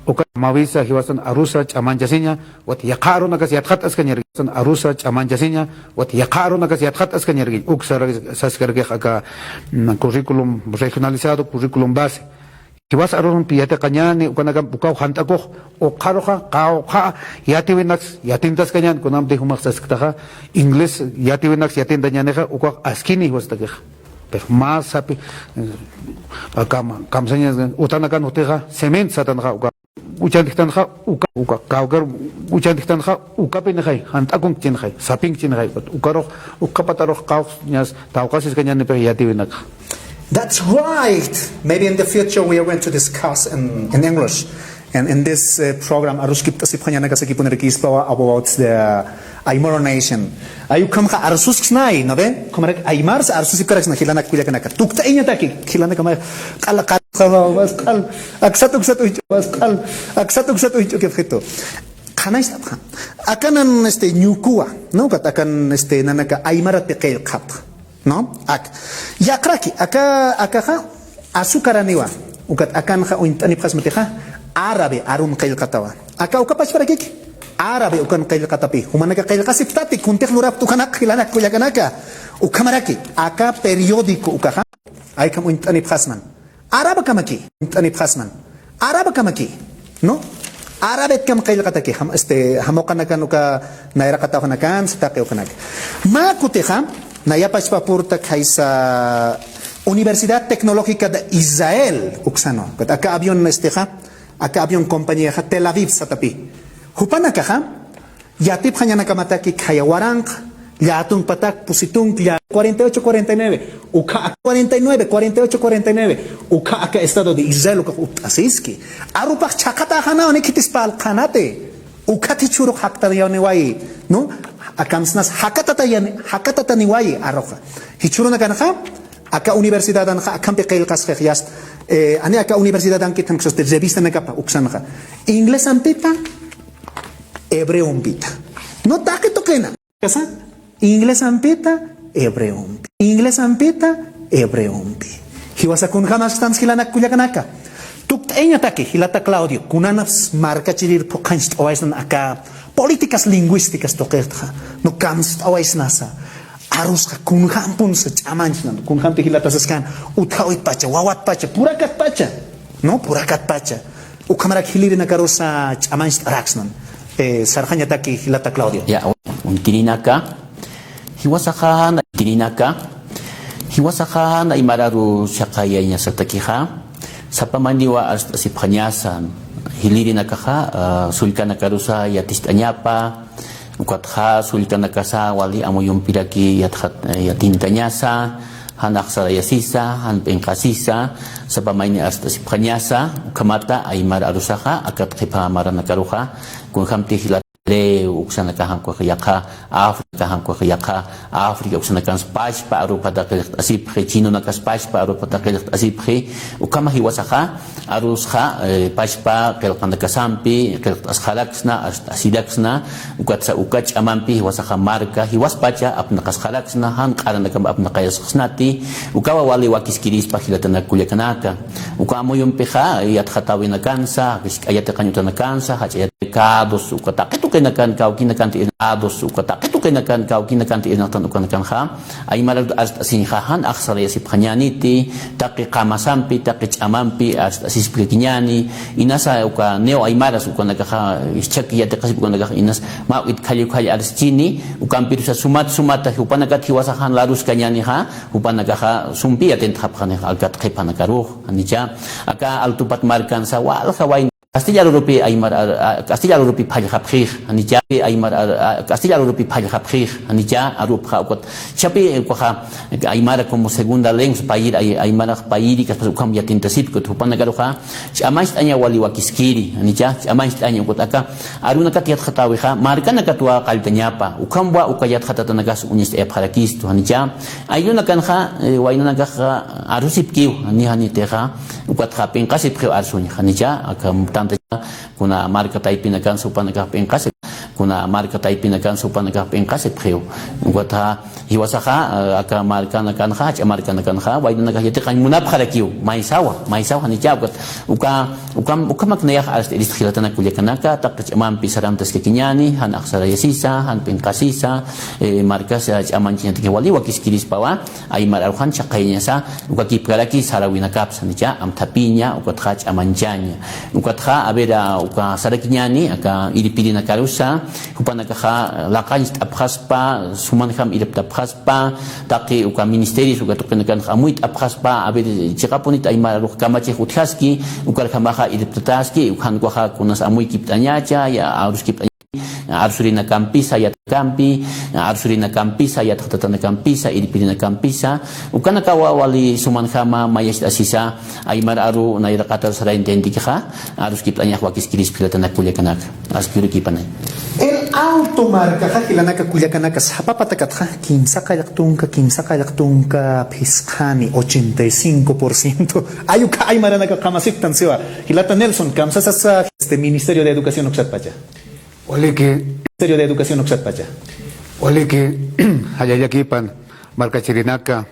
Uka mawisa jiwasan arusa ch'amanchasiña, wat yaqha arunakas yatxataskañargi. Arusa ch'amanchasiña, wat yaqha arunakas yatxataskañargi. Uk sar-, saskarkix aka, mm, currículum regionalizado, currículum base. Jiwas arurumpi yatiqañäni, ukanakam ukaw jant'akux, uqharuxa, qawqha, yatiwinaks, yatintaskañäni, kunamti jumax sasktaxa, inglés, yatiwinaks, yatintañänixa, ukax askini jiwastakixa. Pero mä sapi, eh, akam, kamsañas, utanakan utjixa, cement satanxa, uka. Uchantjtanxa uka, uka, kawkar uchantjtanxa ukapinixay, jant'akunkchinxay, sapinkchinxay, ukarux, ukhapatarux qawqñas, tawqasiskañänipix yatiwinakxa. That's right. Maybe in the future we are going to discuss in, in English. And in this, uh, program, aruskipt'asipxañanakasakipunirakispawa about the Aymara nation. Ay ukhamxa arsusksnay, ¿no ve? Ukhamarak aymarsa arsusipkaraksna jilanak kullakanaka. Tukt'ayañataki, jilanaka may, q'al, q'al, q'al, mas q'al, aksat uksat uych'u, mas q'al, aksat uksat uych'u kipxitu. Qhanañcht'apxa. Akanan, este, ñukuwa, ¿no? Ukat akan, este, nanaka aymarati qillqapxa, ¿no? Ak. Yaqraki, aka, akaxa, azucaraniwa. Ukat akanxa uñt'anipxasmatixa, árabe, arun qillqatawa. Aka, uka pachparakiki. Árabe ukan qillqatapi. Jumanaka qillqasiptati, kuntix lurapxta ukanaka, jilanak kullakanaka. Ukhamaraki, aka periódico ukaxa. Aykham uñt'anipxasman. Arabakamaki, uñt'anipxasman. Arabakamaki, ¿no? Arabetkam qillqataki, jam-, este, jamuqanakan uka nayraqatawanakan, sitaqi ukanaka. Mä kutixa, naya pachpa purta khaysa Universidad Tecnológica de Israel, uksano. Aka avión, estexa, aka avión compañíaxa Tel Aviv satapi. Jupanakaxa, yatipxañanakamataki khaya waranqa, llätunkpatak, pusitunk, lla-, cuarenta y ocho, cuarenta y nueve, ukha, cuarenta y nueve, cuarenta y ocho, cuarenta y nueve, ukha aka Estado de Israel ukax utt'asiski. Arupax chhaqataxanaw, ni khitis parlqanati. Ukhat jichhürux jaktatayaniwayi, ¿no? Akamsnas jakatatayani-, jakatataniwayi aruxa. Jichhürunakanxa, aka universidadanxa, akampi qillqasxix yast, eh, ani aka universidadankitxa, revistanakapa uksanxa. Inglesampita, hebreompita. No taqi tuqina. Kasa, inglesampita, hebreompi. Inglesampita, hebreompi. Jiwasa kunjämastans jilanak kullakanaka. Tukt'ayañataki, jilata Claudio, kunanaps markachirir phuqhañcht'awaysnan aka políticas lingüísticas tuqitxa. No kamst'awaysnasa. Arusxa kunjämpunsa ch'amanchnan, kunjämti jilatasaskan, utjawitpacha, wawatpacha, purakatpacha, ¿no? Purakatpacha. Ukhamarak jilïrinakarusa ch'amancht'araksnan. Eh, sarxañataki jilata Claudio. Ya, uñkirinaka. Jiwasaxa, uñkirinaka. Jiwasaxa, aymararu chhaqayañasatakixa. Sapa mayniwa arst'asipxañasa. Jilïrinakaxa, ah, sullkanakarusa yaticht'añapa. Ukatxa sullkanakasa wali amuyumpiraki yatxat-, yatintañasa, jan axsarayasisa, jan p'inqasisa, sapa mayni arst'asipxañasa, ukhamata aymar arusaxa, akat qhipa maranakaruxa, kunjämti jilata Hebreo uksanaka jan ukax yaqha, África jan ukax yaqha, África uksanakans pachpa arupata qillqt'asipxi, chinonakas pachpa arupata qillqt'asipxi, ukhama jiwasaxa, arusxa, eh, pachpa qillqanakasampi, qillqt'asxaraksna, arst'asiraksna, ukatsa uka ch'amampi jiwasaxa marka, jiwaspacha apnaqasxaraksna, jan q'aranakamp apnaqayasxsnati, ukawa wali wakiskirispa jilatanak kullakanaka. Uka amuyumpixa, yatxatäwinakansa, jisk'a yatiqañ utanakansa, jach'a yatiqañ uka taqi tuqinakan, kawkinakanti irnaqtan, uka taqi tuqinakan, kawkinakanti irnaqtan ukanakanxa, aymar arut arst'asiñxa jan axsarayasipxañäniti, taqi qamasampi, taqi ch'amampi, arst'asispkakiñäni, inasa uka neo aymaras ukanakaxa, jichhaki yatiqasip ukanakaxa, inas mä wit khallukall arschini, ukampirusa sumat sumata, jupanakat jiwasax jan laruskañänixa, jupanakaxa sumpi yatintxapxanixa, akat qhipanakarux, janicha, aka Altupat markansa, walja wayna, Castilla arurupi aymar, a, a, castilla arurupi phallxapxix, janicha, aymar, a, a, castilla arurupi phallxapxix, janicha, arupxa, ukat, chapi, ukaxa, aymara como segunda lengua, payir, ay-, aymarax payiri, kaspas ukham yatintasipkut, jupanakaruxa, ch'amacht'aña wali wakiskiri, janicha, ch'amacht'aña, ukat aka, arunakat yatxatäwixa, markanakatwa qalltañapa, ukhamwa uka yatxatatanakas uñast'ayapxarakistu, janicha, ayllunakanxa, eh, waynanakaxa, arusipkiw, jani, janitixa, ukatxa p'inqasipxiw arsuñxa, janicha, aka tanta kuna marka taypinakansa jupanakax p'inqasip, kuna marka taypinakansa jupanakax p'inqasipxiw. Ukatxa jiwasaxa, eh, aka markanakanxa, jach'a markanakanxa, waynanakax yatiqañ munapxarakiw, maysawa, maysawa, janicha, ukat, uka, ukam, ukhamak nayax arst'irist jilatanak kullakanaka, taqi ch'amampi sarantaskakiñäni, jan axsarayasisa, jan p'inqasisa, eh, markasa ch'amañchañataki wali wakiskirispawa, aymar aruxan chhaqayañasa, uka kipkaraki saräwinakapsa, janicha, amthapiña, ukatxa ch'amañchaña. Ukatxa, a ver, a, uka sarakiñäni, aka irpirinakarusa, jupanakaxa, laqañcht'apxaspa, sumanjam irptapxaspa, taqi uka ministerios, uka tuqinakanxa amuyt'apxaspa, a ver, chiqapunit aymar arux kamachix utjaski, ukarjamaxa irptataski, ukan ukaxa kunas amuykipt'añacha, ya, aruskipt'aña. Arsurinakampisa, yatkampi, arsurinakampisa, yatxatatanakampi, irpirinakampisa, ukanakawa wali sumanjama mayacht'asisa, aymar aru nayraqatar sarañt'añatikixa, aruskipt'añax wakiskirispa jilatanak kullakanaka. Aski urukipanañ. El Alto markaxa jilanaka kullakanaka sapa patakatxa, kimsa qallq tunka, kimsa qallq tunka phisqani, ochenta y cinco por ciento. Ay, uka aymaranaka qamasiptan siwa. Jilata Nelson, kamsasasa, este, Ministerio de Educación uksatpacha. Waliki. Ministerio de Educación uksatpacha. Waliki, jallalla kipan, markachirinaka,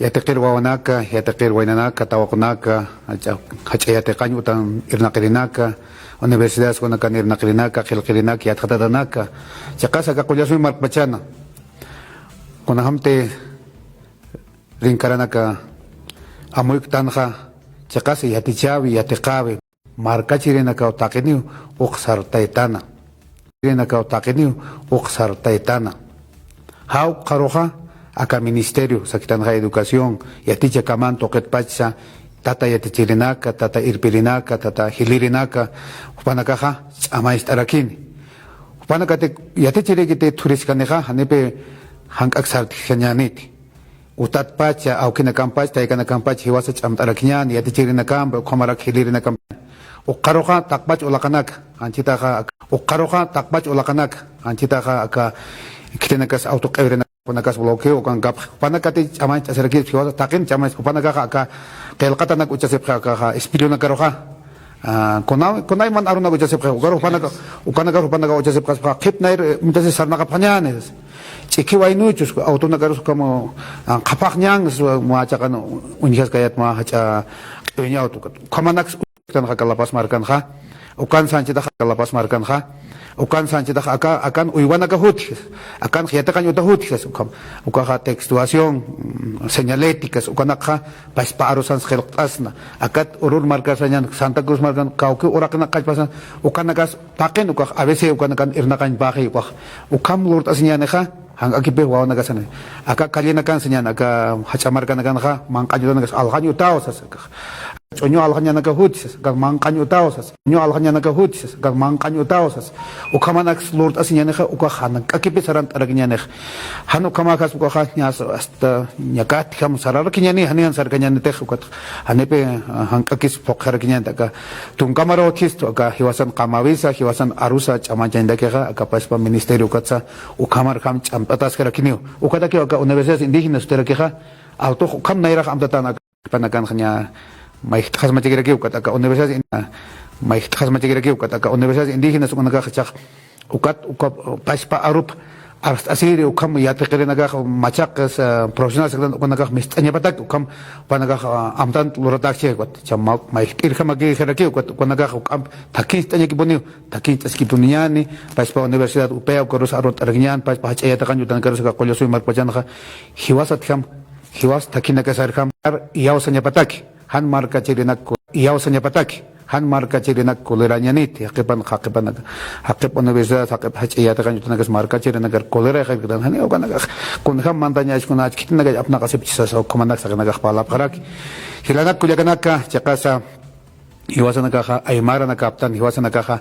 yatiqir wawanaka, yatiqir waynanaka, tawaqunaka, jach'a, jach'a yatiqañ utan irnaqirinaka, universidades kunakan irnaqirinaka, qillqirinaka, yatxatatanaka, chiqasa aka Qullasuy markpachana, kunjamti rinkaranaka amuyktanxa, chiqasa yatichäwi, yatiqäwi. Markachirinakaw taqiniw uk sartaytana. Chirinakaw taqiniw uk sartaytana. Jawqaruxa aka ministerio sakitanxa educación, yaticha kaman tuqitpachsa, tata yatichirinaka, tata irpirinaka, tata jilirinaka, jupanakaxa ch'amañcht'arakini. Jupanakati yatichirikiti thuriskanixa, janipi jank'ak sartjañäniti. Utatpacha, awkinakampacha, taykanakampacha, jiwasa ch'amt'arakiñäni, yatichirinakampi, ukhamarak jilirinakampi. Ukaruxa taqpach ulaqanaka, anchitaxa, ukaruxa taqpach ulaqanaka, anchitaxa aka khitinakas auto q'iwirinakunakas bloqueo ukankapxi. Jupanakati ch'amañcht'asirakispa, jiwasa taqin ch'amañcht'as, jupanakaxa aka qillqatanak uchasipxi, akaxa espillonakaruxa. Ah, kunay, kunay man arunak uchasipxi, ukaru jupanaka, ukanakaru jupanaka uchasipxaspa, qhipnayr, eh, mintasi sarnaqapxañäni. Ch'ikhi waynuchus, autonakarus como, ah, qhapaxñan, mä chaqan uñjaskayat mä jach'a q'iwiñawt, ukat. Ukhamanaks, ukanxa La Paz markanxa, ukan sanchitax La Paz markanxa, ukan sanchitax aka, akan uywanaka jutjis, akan yatiqañ uta jutjis, ukham, ukaxa textuación, mm, señaléticas, ukanakxa, paspa aru sans qillqt'asna, akat urur markasañan, Santa Cruz markan, kawki uraqinak qallpasan, ukanakas, taqin ukax, a veces ukanakan irnaqañpaxi ukax, ukham lurt'asiñänixa, jank'akipix wawanakasan. Aka callinakansañan, aka jach'a markanakanxa, manq'añ utanakas aljañ utaw sas, akax. Ch'uñu aljañanaka jutjis, akax manq'añ utaw sas. Ch'uñu aljañanaka jutjis, akax manq'añ utaw sas. Ukhamanaks lurt'asiñänixa, ukax jank'akipix sarant'arakiñänix. Jan ukhamakas ukaxa, ñas, hasta, ñakatjam sararakiñäni, janiw sarkañänitix, ukat, janipi, ah, jank'akis phuqxarakiñänti, aka, tunkamar utjistu, aka jiwasan qamawisa, jiwasan arusa ch'amañchañatakixa, aka paspa ministerio ukatsa, ukhamarjam ch'amt'ataskarakiniw. Ukatakiw aka universidades indígenas utjarakixa, Altux ukham nayrax amtatan aka qhipanakanxa ña mayjt'xasmachakirakiw, ukat aka universidades in-, mayjt'xasmachakirakiw, ukat aka universidades indígenas ukanakax jichhax, ukat, uka, paspa arup, arst'asiri, ukham yatiqirinakax, machaqas, ah, profesionales ukanakax mist'añapatak, ukham, ukanakax, ah, amtant luratakchi, ukat, chama, mayjt'irjamakixaraki, ukat, ukanakax, ukham, thakincht'añakipuniw, thakincht'askipuniñäni, paspa universidad upaya, ukarus arunt'arakiñän, paspa jach'a yatiqañ utanakarus aka Qullasuy markpachanxa, jiwasatjam, jiwas thakinakasarjam, iyawsañapataki. Jan markachirinak ku-, iyawsañapataki, jan markachirinak kulirañaniti, jaqipan, jaqipanaka, jaqip universidad, jaqip jach'a yatiqañ utanakas markachirinakar kulirayxarkitan, janiw ukanakax, kunjam mantañächkuna, khitinakax apnaqasipchi sasa, ukhamanakax saqinakax parlapxaraki. Jilanak kullakanaka, chiqasa, Jiwasanakaxa aymaranakaptan, jiwasanakaxa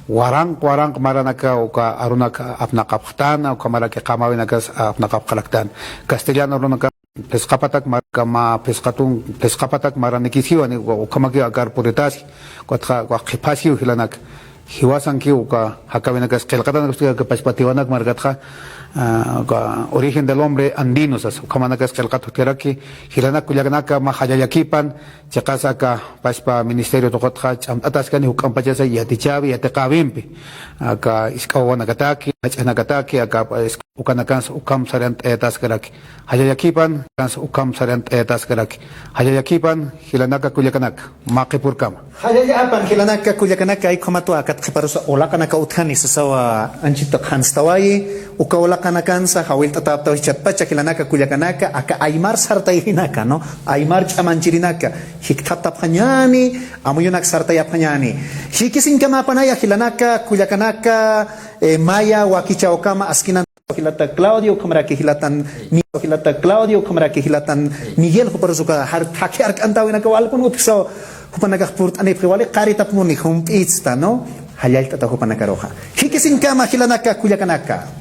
waranq waranq maranaka uka arunak apnaqapxtana, uka maraki qamawinakas apnaqapxaraktan. Castellano arunaka phisqapatak maraka mä phisqatun phisqapatak maranikisiwani, uka ukhamakiw akar puritasi, ukatxa uka qhiphasiw jilanak. Jiwasankiw uka jakawinakas qillqatanakasti, aka pachpa Tiwanaku markatxa, ah, uka origen del hombre andino sas, ukhamanakas qillqat utjaraki. Jilanak kullakanaka mä jallallakipan, chiqas aka pachpa ministerio tuqutxa ch'amt'ataskani juk'ampachasa yatichäwi yatiqäwimpi. Aka isk'a wawanakataki, jach'anakataki, aka, eh, ukanakansa ukham sarant'ayataskaraki. Jallallakipan, kansa ukham sarant'ayataskaraki. Jallallakipan, jilanaka kullakanaka, mä qhipürkama. Jallallapan jilanaka kullakanaka, ay ukhamatwa akat qhiparusa ulaqanaka utjani sasawa anchita qhanstawayi, uka ulaqanakansa jawillt'atäptaw jichhatpacha jilanaka kullakanaka, aka aymar sartayirinaka, ¿no? Aymar ch'amanchirinaka, jikthaptapxañäni, amuyunak sartayapxañäni. Jikisiñkamäpanaya jilanaka kullakanaka, eh, maya wakichäwkama askinan jilata Claudio, ukhamaraki jilatan Mi-, jilata Claudio, ukhamaraki jilatan Miguel, juparus uka jar-, jakhi jark'antäwinakaw algun utjsaw, jupanakax purt'anipxi wali, qaritapxmuni jump'itsta, ¿no? Jallallt'ata jupanakaruxa. Jikisiñkama jilanaka kullakanaka.